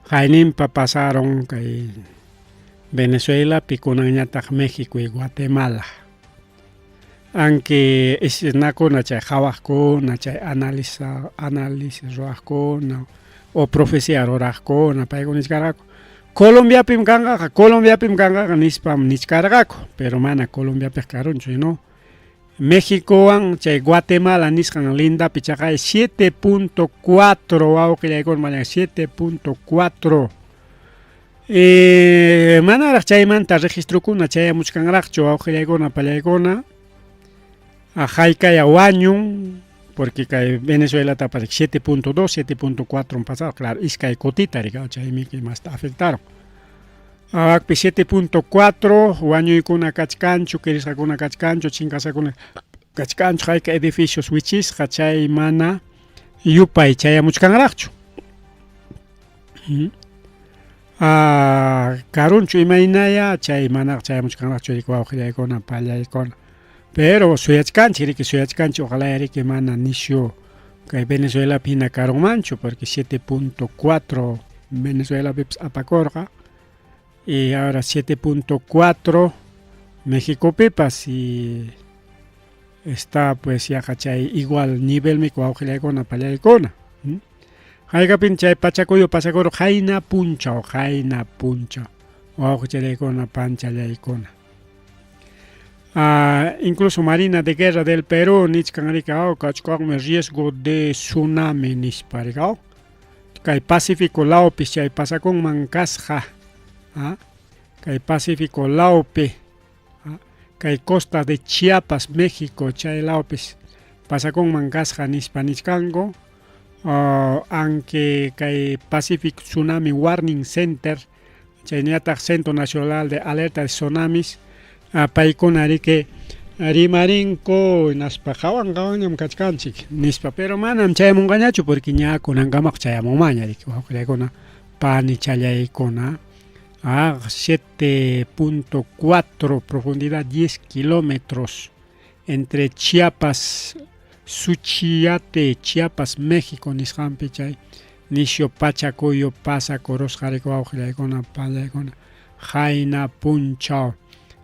Speaker 2: qayninpa pasaron kay Venezuelapi kunanñataq México y Guatemala aunque nakuna chay qhawaqkuna chay analiza análisis ruwaqkuna o profecía ruraqkuna paykuna nichkarqaku Colombiapim kanqaqa Colombiapim kanqaqa nispam nichkarqaku pero mana Colombiapiqa karunchu no Mexicowan chay Guatemala nisqan lindapi chaqay 7.4 wawqillaykuna mañan 7.4 manaraq chaymanta registrokuna chayamuchkanraqchu wawqillaykuna pallaykuna haykaya wañun porque kay Venezuelata parece 7.2 7.4 pasado claro iskay kutita riki chaymi masta afectaron akpi 7.4 wañuykuna kachkanchu kirisqakuna kachkanchu chinkasqakuna kachkanchu hayka edificios wichisqa chay mana yupay chayamuchkanraqchu. Karunchu imaynaya chay manaqa chayamuchkanraqchu riki wawqillaykuna pallaykuna. Pero suyachkanchik riki suyachkanchik ojalá riki mana nishu kay Venezuelapi hina karunmanchu porque 7.4 Venezuelapipas apakurqa y ahora 7.4 Mexicopipas y está pues yaqa chay igual nivelmi wawqillaykuna pallaykuna. Haykapin chay pachakuyu pasakuru qayna punchaw qayna punchaw wawqichallaykuna panchallaykuna. Incluso Marina de Guerra del Perú nichkan riki kachkanmi riesgo de tsunami nispa riki kay Pacífico lawpi chay pasakunman kasqa kay Pacífico lawpi kay costa de Chiapas, México chay lawpis pasakunman kasqa nispa nichkanku. Aunque kay Pacific Tsunami Warning Center chaynallataq Centro Nacional de Alerta de Tsunamis paykuna riki rimarinku hinaspa qawan qawanñam kachkanchik nispa, pero manam chayamunqañachu porque ña kunankamaqa chayamunmanña riki wawqillaykuna panichallaykuna. 7.4 profundidad 10 kilómetros entre Chiapas, Suchiate, Chiapas, México nisqanpi chay nisyu pachakuyu pasakurusqa riki wawqillaykuna pallaykuna qayna punchaw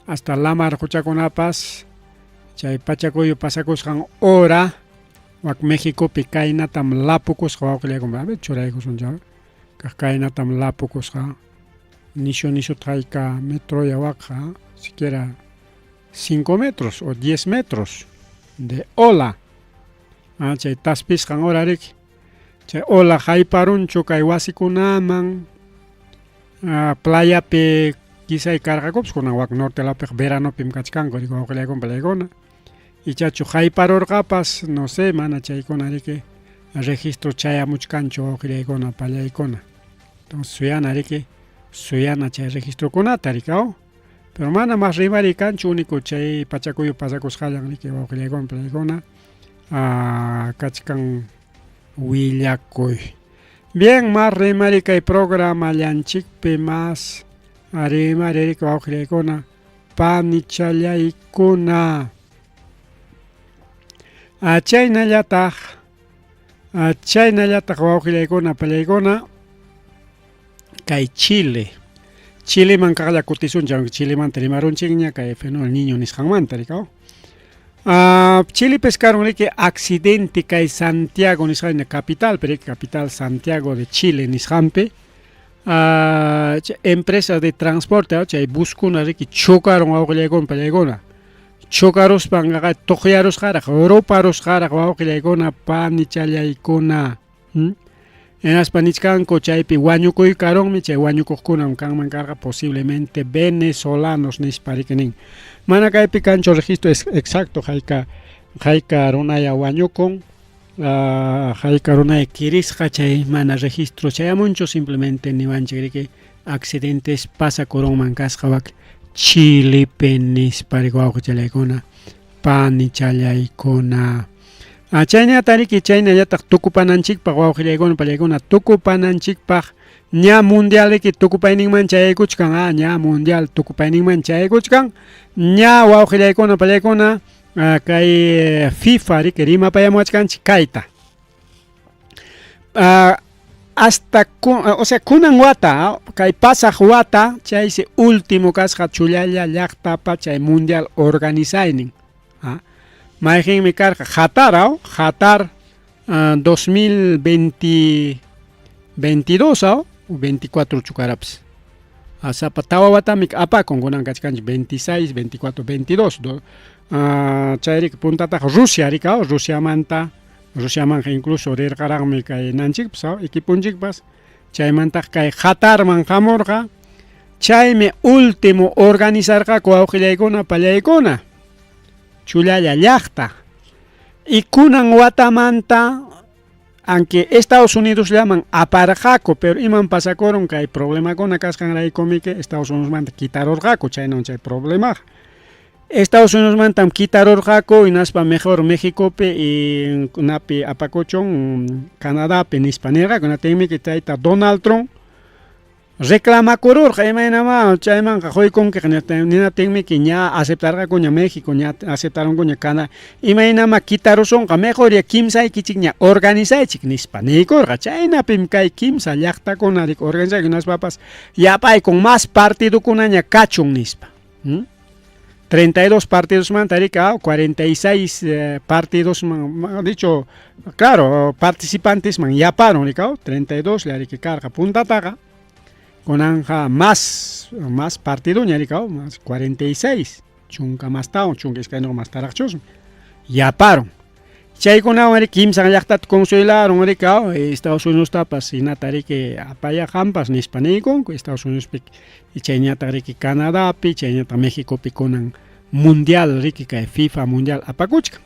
Speaker 2: hasta lamar quchakunapas chay pachakuyu pasakusqan hora wak Mexicopi kaynatam lapukusqa wawqillaykuna. A ver, churaykusun chay kaq kaynatam lapukusqa nisyu nisyuta hayka metroya waqqa siquiera 5 metros o 10 metros de ola. Chay taspisqan hora riki chay ola hayparunchu kay wasikunaman playapi quizá karqakupas kunan wak norte lawpiqa veranopim kachkanku riki wawqillaykuna pallaykuna ichachu hayparurqapas no sé mana chaykuna riki registro chayamuchkanchu wawqillaykuna pallaykuna. Entonces suyana riki suyana chay registrokunata riki pero mana mas rimariy kanchu único chay pachakuyu pasakusqallan riki wawqillaykuna pallaykuna kachkan willakuy. Bien, mas rimari kay programallanchikpi mas rimari riki wawqillaykuna panichallaykuna. Chaynallataq chaynallataq wawqillaykuna pallaykuna kay Chile. Chileman kaqlla kutisunchik, aunque Chilemanta rimarunchikña kay fenómeno Niño nisqanmanta riki. Chilepis karun riki accidente kay Santiago nisqan capital, pero capital Santiago de Chile nisqanpi empresas de transporte chay buskuna riki chocaron wawqillaykuna pallaykuna. Chocaruspan tuqyarusqaraq ruparusqaraq wawqillaykuna panichallaykuna. Hinaspa nichkanku chaypi wañukuy karunmi chay wañukuqkunam kanman karqa posiblemente venezolanos nispa riki nin. Mana kaypi kanchu registro exacto hayka hayka runaya wañukun hayka runaya kirisqa chay mana registro chayamunchu simplemente niwanchik riki accidentes pasakurunman kasqa wak Chilepi nispa riki wawqichallaykuna panichallaykuna. Chaynata riki chaynallataq tukupananchikpaq wawqillaykuna pallaykuna tukupananchikpaq ña mundial riki tukupayninman chayaykuchkan ña mundial tukupayninman chayaykuchkan ña wawqillaykuna pallaykuna kay FIFA riki rimapayamuwachkanchik kayta. Hasta o sea kunan wata kay pasaq wata chaysi último kasqa chullalla llaqtapa chay mundial organizaynin. Mayqinmi karqa Qatar, Qatar 2022 o 24 chukarapas. Sapa tawa watami apakun kunan kachkanchik 26, 24, 22. Chay riki puntataqa Rusia riki Rusiamanta Rusiamanqa incluso rirqaraqmi kay nanchikpas equiponchikpas chaymantaq kay Qatarman hamurqa chaymi último organizarqaku wawqillaykuna pallaykuna chullalla llaqta. Y kunan watamanta aunque Estados Unidos llaman aparqaku pero iman pasakurun kay problemakuna kasqanraykumiki Estados Unidosmanta quitarurqaku chaynan chay problemaqa. Estados Unidosmantam quitarurqaku hinaspa mejor Mexicopi y napi apakuchun Canadapi nispa nirqaku hinaptinmi tayta Donald Trump. Reclamakururqa imaynamá chaymanqa quykunkiqa ninaptinmiki ña aceptarqakuña México ña aceptarunkuña Canadá imaynamá quitarusunqa mejor ya kimsaykichikña organizaychik nispa niykurqa chaynapim kay kimsa llaqtakuna organizayku hinaspapas yapaykun más partidokunaña kachun nispa. 32 partidosmanta rika 46 partidosman dicho claro participantesman yaparun rika 32 lla karqa puntataqa kunanqa más más partidoña rika más 46 chunka mastawan chunka iskayniyuq mastaraqchusmi yaparun chaykunawan riki kimsan llaqtata consuelarun rika Estados Unidostapas hinata riki apaya qampas nispa niykunku Estados Unidospi chayñataq riki Canadapi chayñataq Mexicopi kunan mundial riki kay FIFA mundial apakuchkan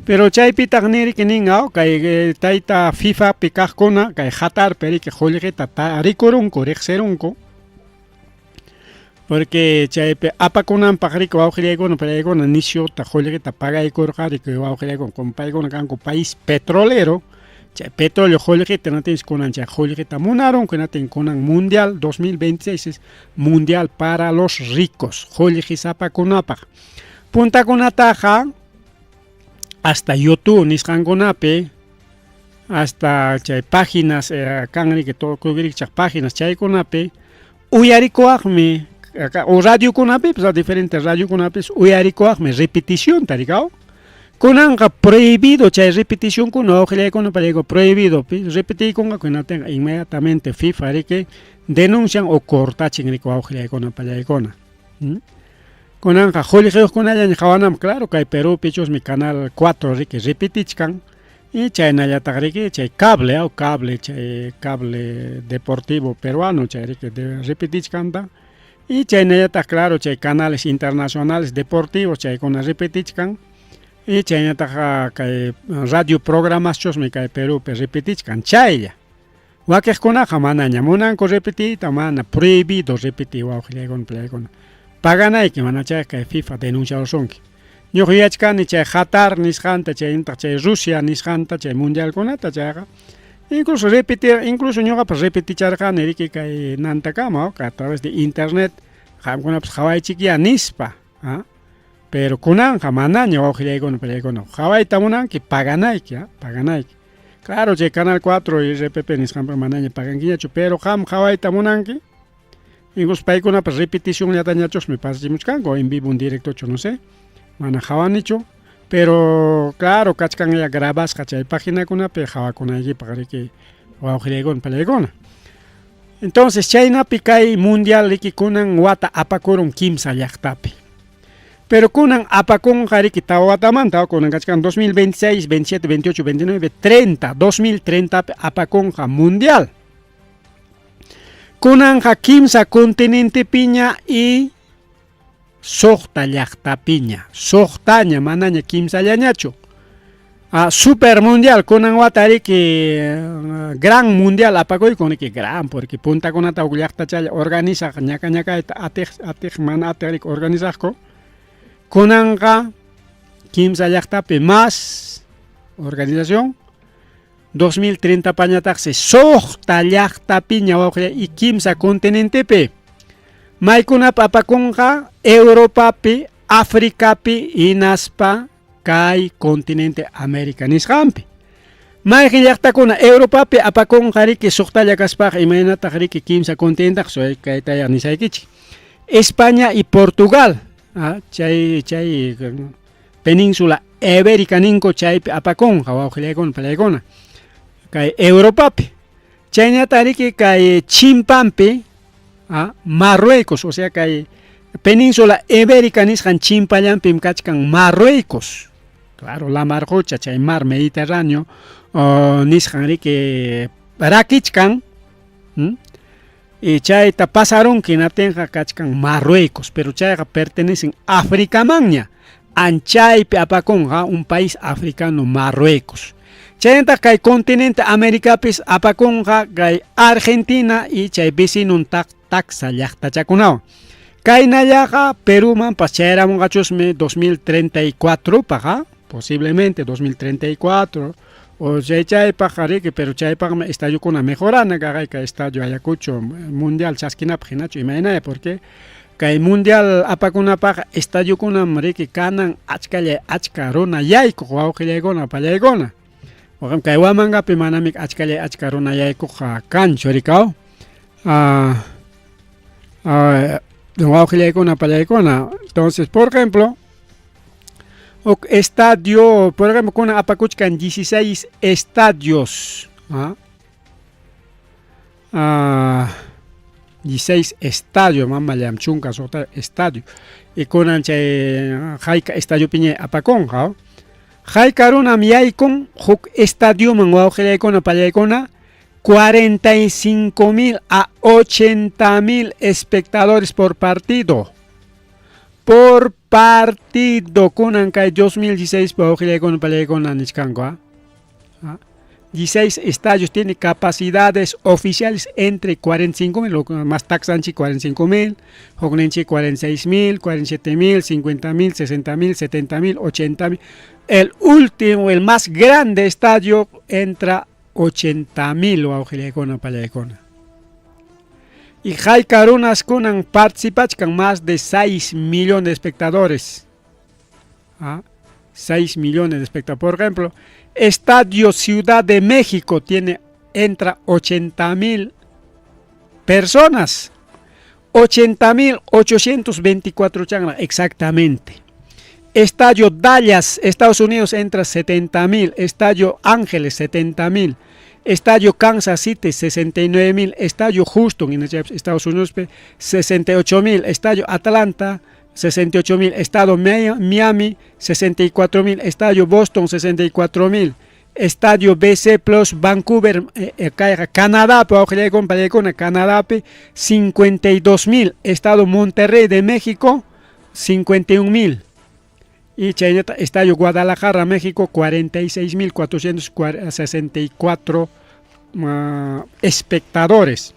Speaker 2: pero chaypitaq niriki nin kay tayta FIFApi kaqkuna kay Qatarpi riki qullqita rikurunku riqsirunku porque chaypi apakunanpaq riki wawqillaykuna paykuna nisyuta qullqita pagaykurqa riki wawqillaykuna como paykuna kanku país petrolero chay petróleo qullqita natinchik kunan chay qullqita munarunku hinatin kunan mundial 2026 es mundial para los ricos qullqisapakunapaq puntakunataqa hasta YouTube nisqankunapi hasta chay páginas kan riki tukuy páginas chaykunapi uyarikuwaqmi o radiokunapipis diferentes radiokunapis uyarikuwaqmi repeticionta rikaw kunanqa prohibido chay repeticionkuna wawqillaykuna payku prohibido repetiykunqaku hinaptinqa inmediatamente FIFA riki denuncian o cortachin riki wawqillaykuna pallaykuna. Kunanqa qullqiyuqkunallaña qhawananpaq claro kay Perúpi chusmi canal 4 riki repetichkan y chaynallataq riki chay cable cable chay cable deportivo peruano chay riki repetichkanta y chaynallataq claro chay canales internacionales deportivos chaykuna repetichkan y chaynataq kay radio programas chusmi kay Perúpi repetichkan chaylla wakiqkunaqa manaña munanku repetiyta mana prohibido repetiy wawqillaykuna pallaykuna paganayki mana chayqa kay FIFA denunciarusunki ñuqa yuyachkani chay Qatar nisqanta chaynataq chay Rusia nisqanta chay mundialkunata chayqa incluso repetir incluso ñuqapas repeticharqani riki kay nantakama a través de internet qamkunapas qhawaychikyá nispa pero kunanqa manaña wawqillaykuna pallaykuna qhawayta munanki paganayki paganayki claro chay canal 4 y RPP nisqanpi manaña pagankiñachu pero qam qhawayta munanki incluso paykunapas repeticionllatañachusmi pasachimuchkanku en vivo en directochu no sé mana qhawanichu pero claro kachkanya grabasqa chay paginakunapi qhawakunaykipaq riki wawqillaykuna pallaykuna entonces chaynapi kay mundial riki kunan wata apakurun kimsa llaqtapi pero kunan apakunqa riki tawa watamanta kunan kachkan 2026, 27, 28, 29, 30, 2030 pi apakunqa mundial kunanqa kimsa continentepiña y suqta llaqtapiña suqtaña manaña kimsallañachu super mundial kunan wata riki gran mundial apakuykun riki gran porque puntakunata huk llaqtachalla organizaq ñaka ñakayta atiq atiq mana atiq riki organizaqku kunanqa kimsa llaqtapi más organización 2030 pañataqsi suqta llaqtapiña wawqilla y kimsa continentepi maykunapi apakunqa Europapi Africapi hinaspa kay continente América nisqanpi mayqin llaqtakuna Europapi apakunqa riki suqtalla kaspaqa imaynataq riki kimsa continentaq kaytaya nisaykichik España y Portugal chay chay península Ibérica ninku chaypi apakunqa wawqillaykuna pallaykuna kay Europapi chaynata riki kay chimpanpi Marruecos o sea kay península Ibérica nisqan chimpallanpim kachkan Marruecos claro lamar qucha chay mar Mediterráneo nisqan riki rakichkan y chayta pasarunki hinaptinqa kachkan Marruecos pero chayqa pertenecen Africamanña anchaypi apakunqa un país africano Marruecos chaynataq kay continente Americapis apakunqa kay Argentina y chay vecinon taksa llaqtachakunawan kaynallaqa Perúmanpas chayaramunqachusmi 2034 paq posiblemente 2034 O chay chaypaq riki, pero chaypaqmi estadiokuna mejorana kaqayka estadio Ayacucho mundial chaskinapaq hinachu imaynaya porque kay mundial apakunapaq estadiokunam riki kanan achkalla achka runa yaykuq wawqillaykuna pallaykuna. Waqam kay Huamangapi manami achkalla achka runa yaykuqqa kanchu rikaw. Ah, ah, wawqillaykuna pallaykuna. Entonces, por ejemplo, huk estadio, por ejemplo, kunan apakuchkan 16 estadios. ¿Ah? Ah, 16 estadios, mamallam chunka suqta estadio. Y kunan chay hayka estadiopiña apakunqa. Hayka runam yaykun huk estadioman wawqillaykuna pallaykuna 45 mil a 80 mil espectadores por partido. Por partido kunan kay 2016 wawqillaykuna pallaykuna nichkanku. ¿Ah? ¿Ah? 16 estadios tiene capacidades oficiales entre 45 mil, más taxanchi 45 mil, hukninchi 46 mil, 47 mil, 50 mil, 60 mil, 70 mil, 80 mil. El último, el más grande estadio entra 80 mil wawqillaykuna pallaykuna. Y hayka runas kunan participachkan más de 6 millones de espectadores. ¿Ah? 6 millones de espectadores. Por ejemplo, Estadio Ciudad de México tiene, entra 80 mil personas. 80 mil 824 changra, exactamente. Estadio Dallas, Estados Unidos, entra 70 mil. Estadio Ángeles, 70 mil. Estadio Kansas City, 69 mil. Estadio Houston, en Estados Unidos, 68 mil. Estadio Atlanta, 68 mil. Estadio Miami, 64 mil. Estadio Boston, 64 mil. Estadio BC Plus Vancouver, Canadá, Canadá, 52 mil. Estadio Monterrey de México, 51 mil. Y chaynata, Estadio Guadalajara, México, 46.464 espectadores.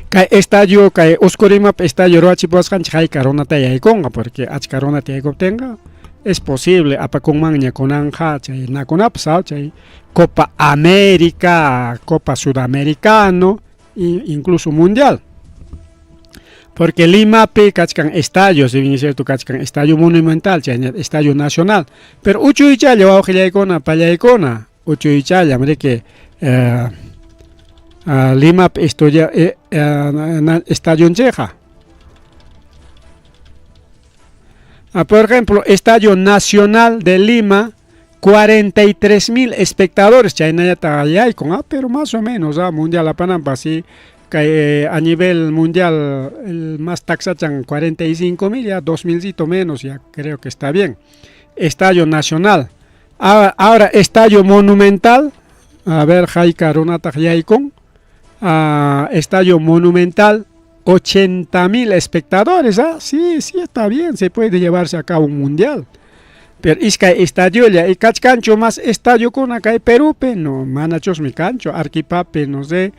Speaker 2: Kay estadio, kay Oscurimap, estadio ruwachipuwasqanchik hayka runata yaykunqa, porque achka runata yaykuptinqa es posible apakunmanña kunanja chay nakunapas, chay Copa América, Copa Sudamericano, incluso Mundial. Porque Limapi kachkan estadios, si bien es cierto, kachkan estadio monumental, chay estadio nacional. Pero uchuychalla wawqillaykuna, pallaykuna, uchuychalla, que Limap estudia, estadio ncheja. Por ejemplo, Estadio Nacional de Lima, 43 mil espectadores, chaynallata yaykun, pero más o menos, mundial apanampa, sí, que a nivel mundial el más taxachan 45 mil, ya 2 milcito menos, ya creo que está bien. Estadio Nacional. Ahora, ahora Estadio Monumental, a ver, hayka runataq yaykun, Estadio Monumental, 80 mil espectadores, ¿ah? Sí, sí, está bien, se puede llevarse a cabo un mundial. Pero iskay estadio ya, y kachkanchu más estadio kuna kay Perúpi, no, manachusmi kanchu, Arequipapi, no sé,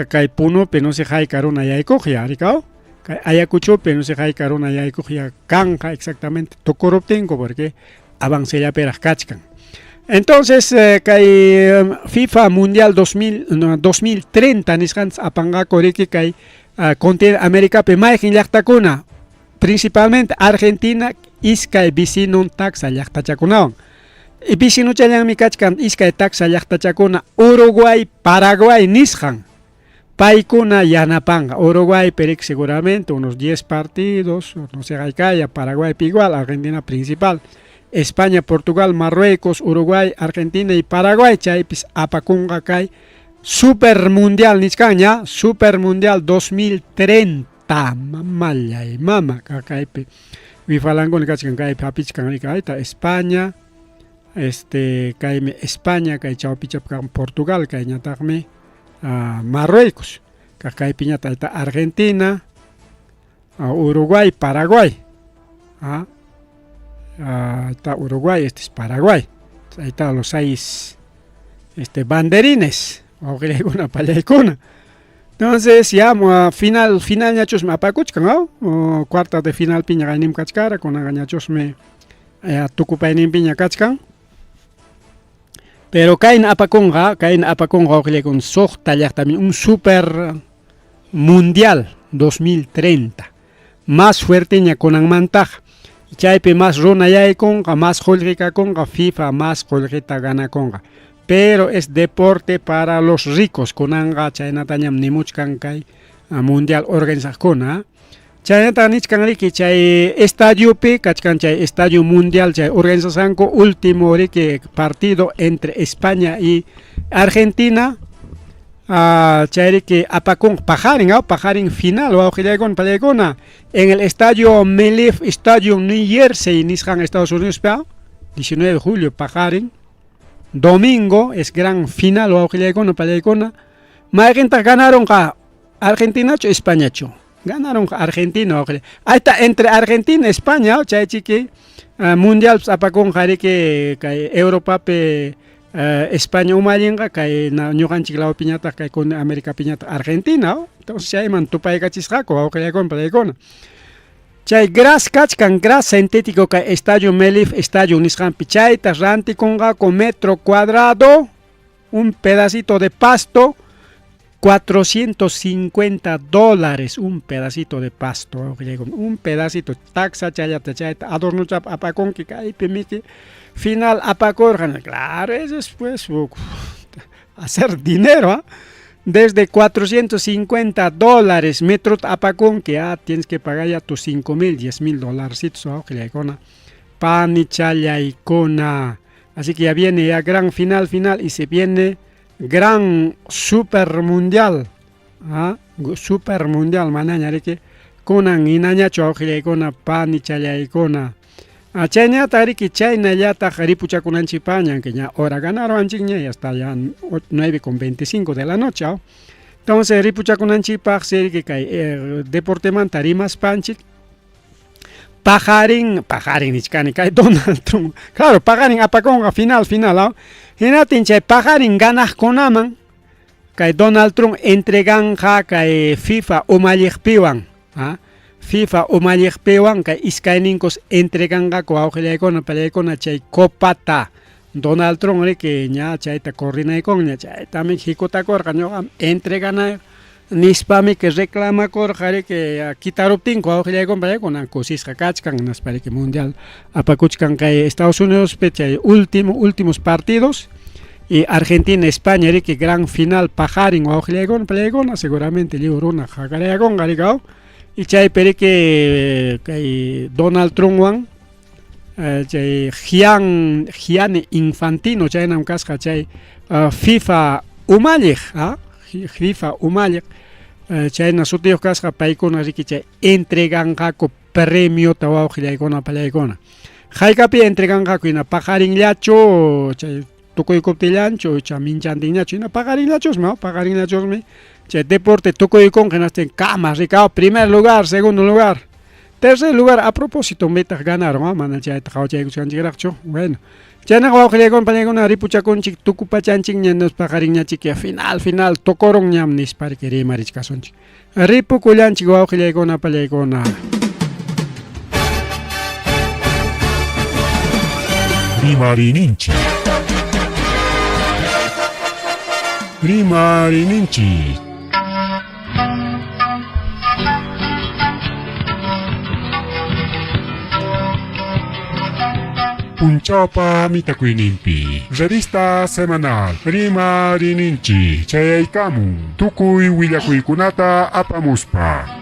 Speaker 2: kay Punopi, no sé, hayka runa yaykuq ya, rikaw? Kay Ayacuchopi, no sé, hayka runa yaykuq ya kanja exactamente, tukuruptinku, porque avancellapiraq kachkan. Entonces, kay FIFA Mundial 2000, no, 2030 nisqanchis apanqaku riki kay continente Americapi mayqin llaqtakuna, principalmente Argentina, iskay vecinon taksa llaqtachakunawan. Y vecinuchallanmi kachkan iskay taksa llaqtachakuna Uruguay, Paraguay nisqan. Paykuna yanapanqa. Uruguay perik seguramente unos 10 partidos, no sé, haykaya, Paraguay igual, Argentina principal. España, Portugal, Marruecos, Uruguay, Argentina y Paraguay chaypis apakunqa kay Super Mundial nichkanña, Super Mundial 2030, mamallay mama kaypi wifalankuna kachkan kaypi hapichkan rika España, kaymi España, kay chawpichapi kan Portugal, kayñataqmi Marruecos, kaypiñataq ayta Argentina, Uruguay, Paraguay, está Uruguay, este es Paraguay, ahí están los 6 banderines, wawqillaykuna pallaykuna. Entonces ya final final ñachusmi apakuchkan, ¿no? Cuarta de final piña qaynim kachkara, kunanqa ñachusmi tukupayninpiña kachkan. Pero kayna apakunqa, kayna apakunqa wawqillaykuna suqta llaqtami un super mundial 2030. Más fuerteña kunanmantaqa. Chaypi más runa yaykunqa, más qullqi kakunqa, FIFA más qullqita ganakunqa. Pero es deporte para los ricos. Kunanqa chaynatañam nimuchkan kay mundial organizaqkuna. Chaynata nichkan riki chay estadiopi kachkan chay estadio mundial chay organizasqanku último riki partido entre España y Argentina. Chay riki apakunqa paqarin, paqarin final wawqillaykuna pallaykuna en el estadio MetLife Stadium New Jersey nisqan Estados Unidos 19 de julio paqarin. Domingo es gran final wawqillaykuna pallaykuna. Mayqintaq ganaronqa Argentinachu Españachu? Ganaron Argentina. Ahí está entre Argentina y España, chay chiki mundial apakunqa riki kay Europapi España umallinqa kay ñuqanchik lawpiñataq kay América piñataq Argentina. Entonces chayman tupaykachisqaku wawqillaykuna pallaykuna. Chay gras kachkan gras sintético kay estadio MetLife Estadio nisqanpi chayta rantikunqaku metro cuadrado un pedacito de pasto 450 dólares un pedacito de pasto, un pedacito taxa chayata chayta adorno apakunki kaypi miki final apakurqan, claro, eso es pues hacer dinero, ¿ah? Desde 450 dólares metro apakunki, tienes que pagar ya tus 5 mil, 10 mil dolarcitos, panichallaykuna. Así que ya viene ya gran final, final y se viene gran super mundial, ¿ah? Super mundial manaña riki kunan hinañachu wawqillaykuna panichallaykuna. Chaynata riki chaynallataq ripuchakunanchikpaña que ña hora ganaronchikña ya está ya 9:25 de la noche. Entonces ripuchakunanchikpaq riki kay deportemanta rimaspanchik paqarin, paqarin nichkani kay Donald Trump. Claro, paqarin apakunqa final, final. Hinatin chay paqarin ganaqkunaman kay Donald Trump entreganja kay FIFA umalliqpiwan, FIFA umalliqpiwan kay iskayninkus entreganqaku wawqillaykuna pallaykuna chay copata. Donald Trump riki ña chayta coordinaykunña chaytami hikutakurqa ñuqa entreganay nispami que reclamakurqa riki kitaruptinku wawqillaykuna pallaykuna kusisqa kachkan hinaspa riki mundial apakuchkan kay Estados Unidos chay último últimos partidos y Argentina España riki gran final paqarin wawqillaykuna pallaykuna seguramente lliw runa qaqariyakunqa riki y chaypi riki kay Donald Trumpwan chay Gianni Infantino chaynam kasqa chay FIFA umalliq, FIFA umalliq chayna sutiyuq kasqa paykuna riki chay entreganqaku premiota wawqillaykuna pallaykuna. Haykapi entreganqaku hina paqarinllachu chay tukuykuptillanchu icha minchantinñachu hina paqarinllachusmi, paqarinllachusmi chay deporte tukuykunqa hinastin kama rikaw primer lugar, segundo lugar, tercer lugar. A propósito mitaq ganaron, mana chayta qhawachaykuchkanchikraqchu. Bueno, chaynaqa wawqillaykuna pallaykuna ripuchakunchik tukupachanchikña paqarinñachik final, final tukurunñam nispa riki rimarichkasunchik. Ripukullanchik wawqillaykuna pallaykuna.
Speaker 1: Rimarininchik. Rimarininchik. Punchawpa mitakuyninpi revista semanal Rimarininchik chayaykamun tukuy willakuykunata apamuspa.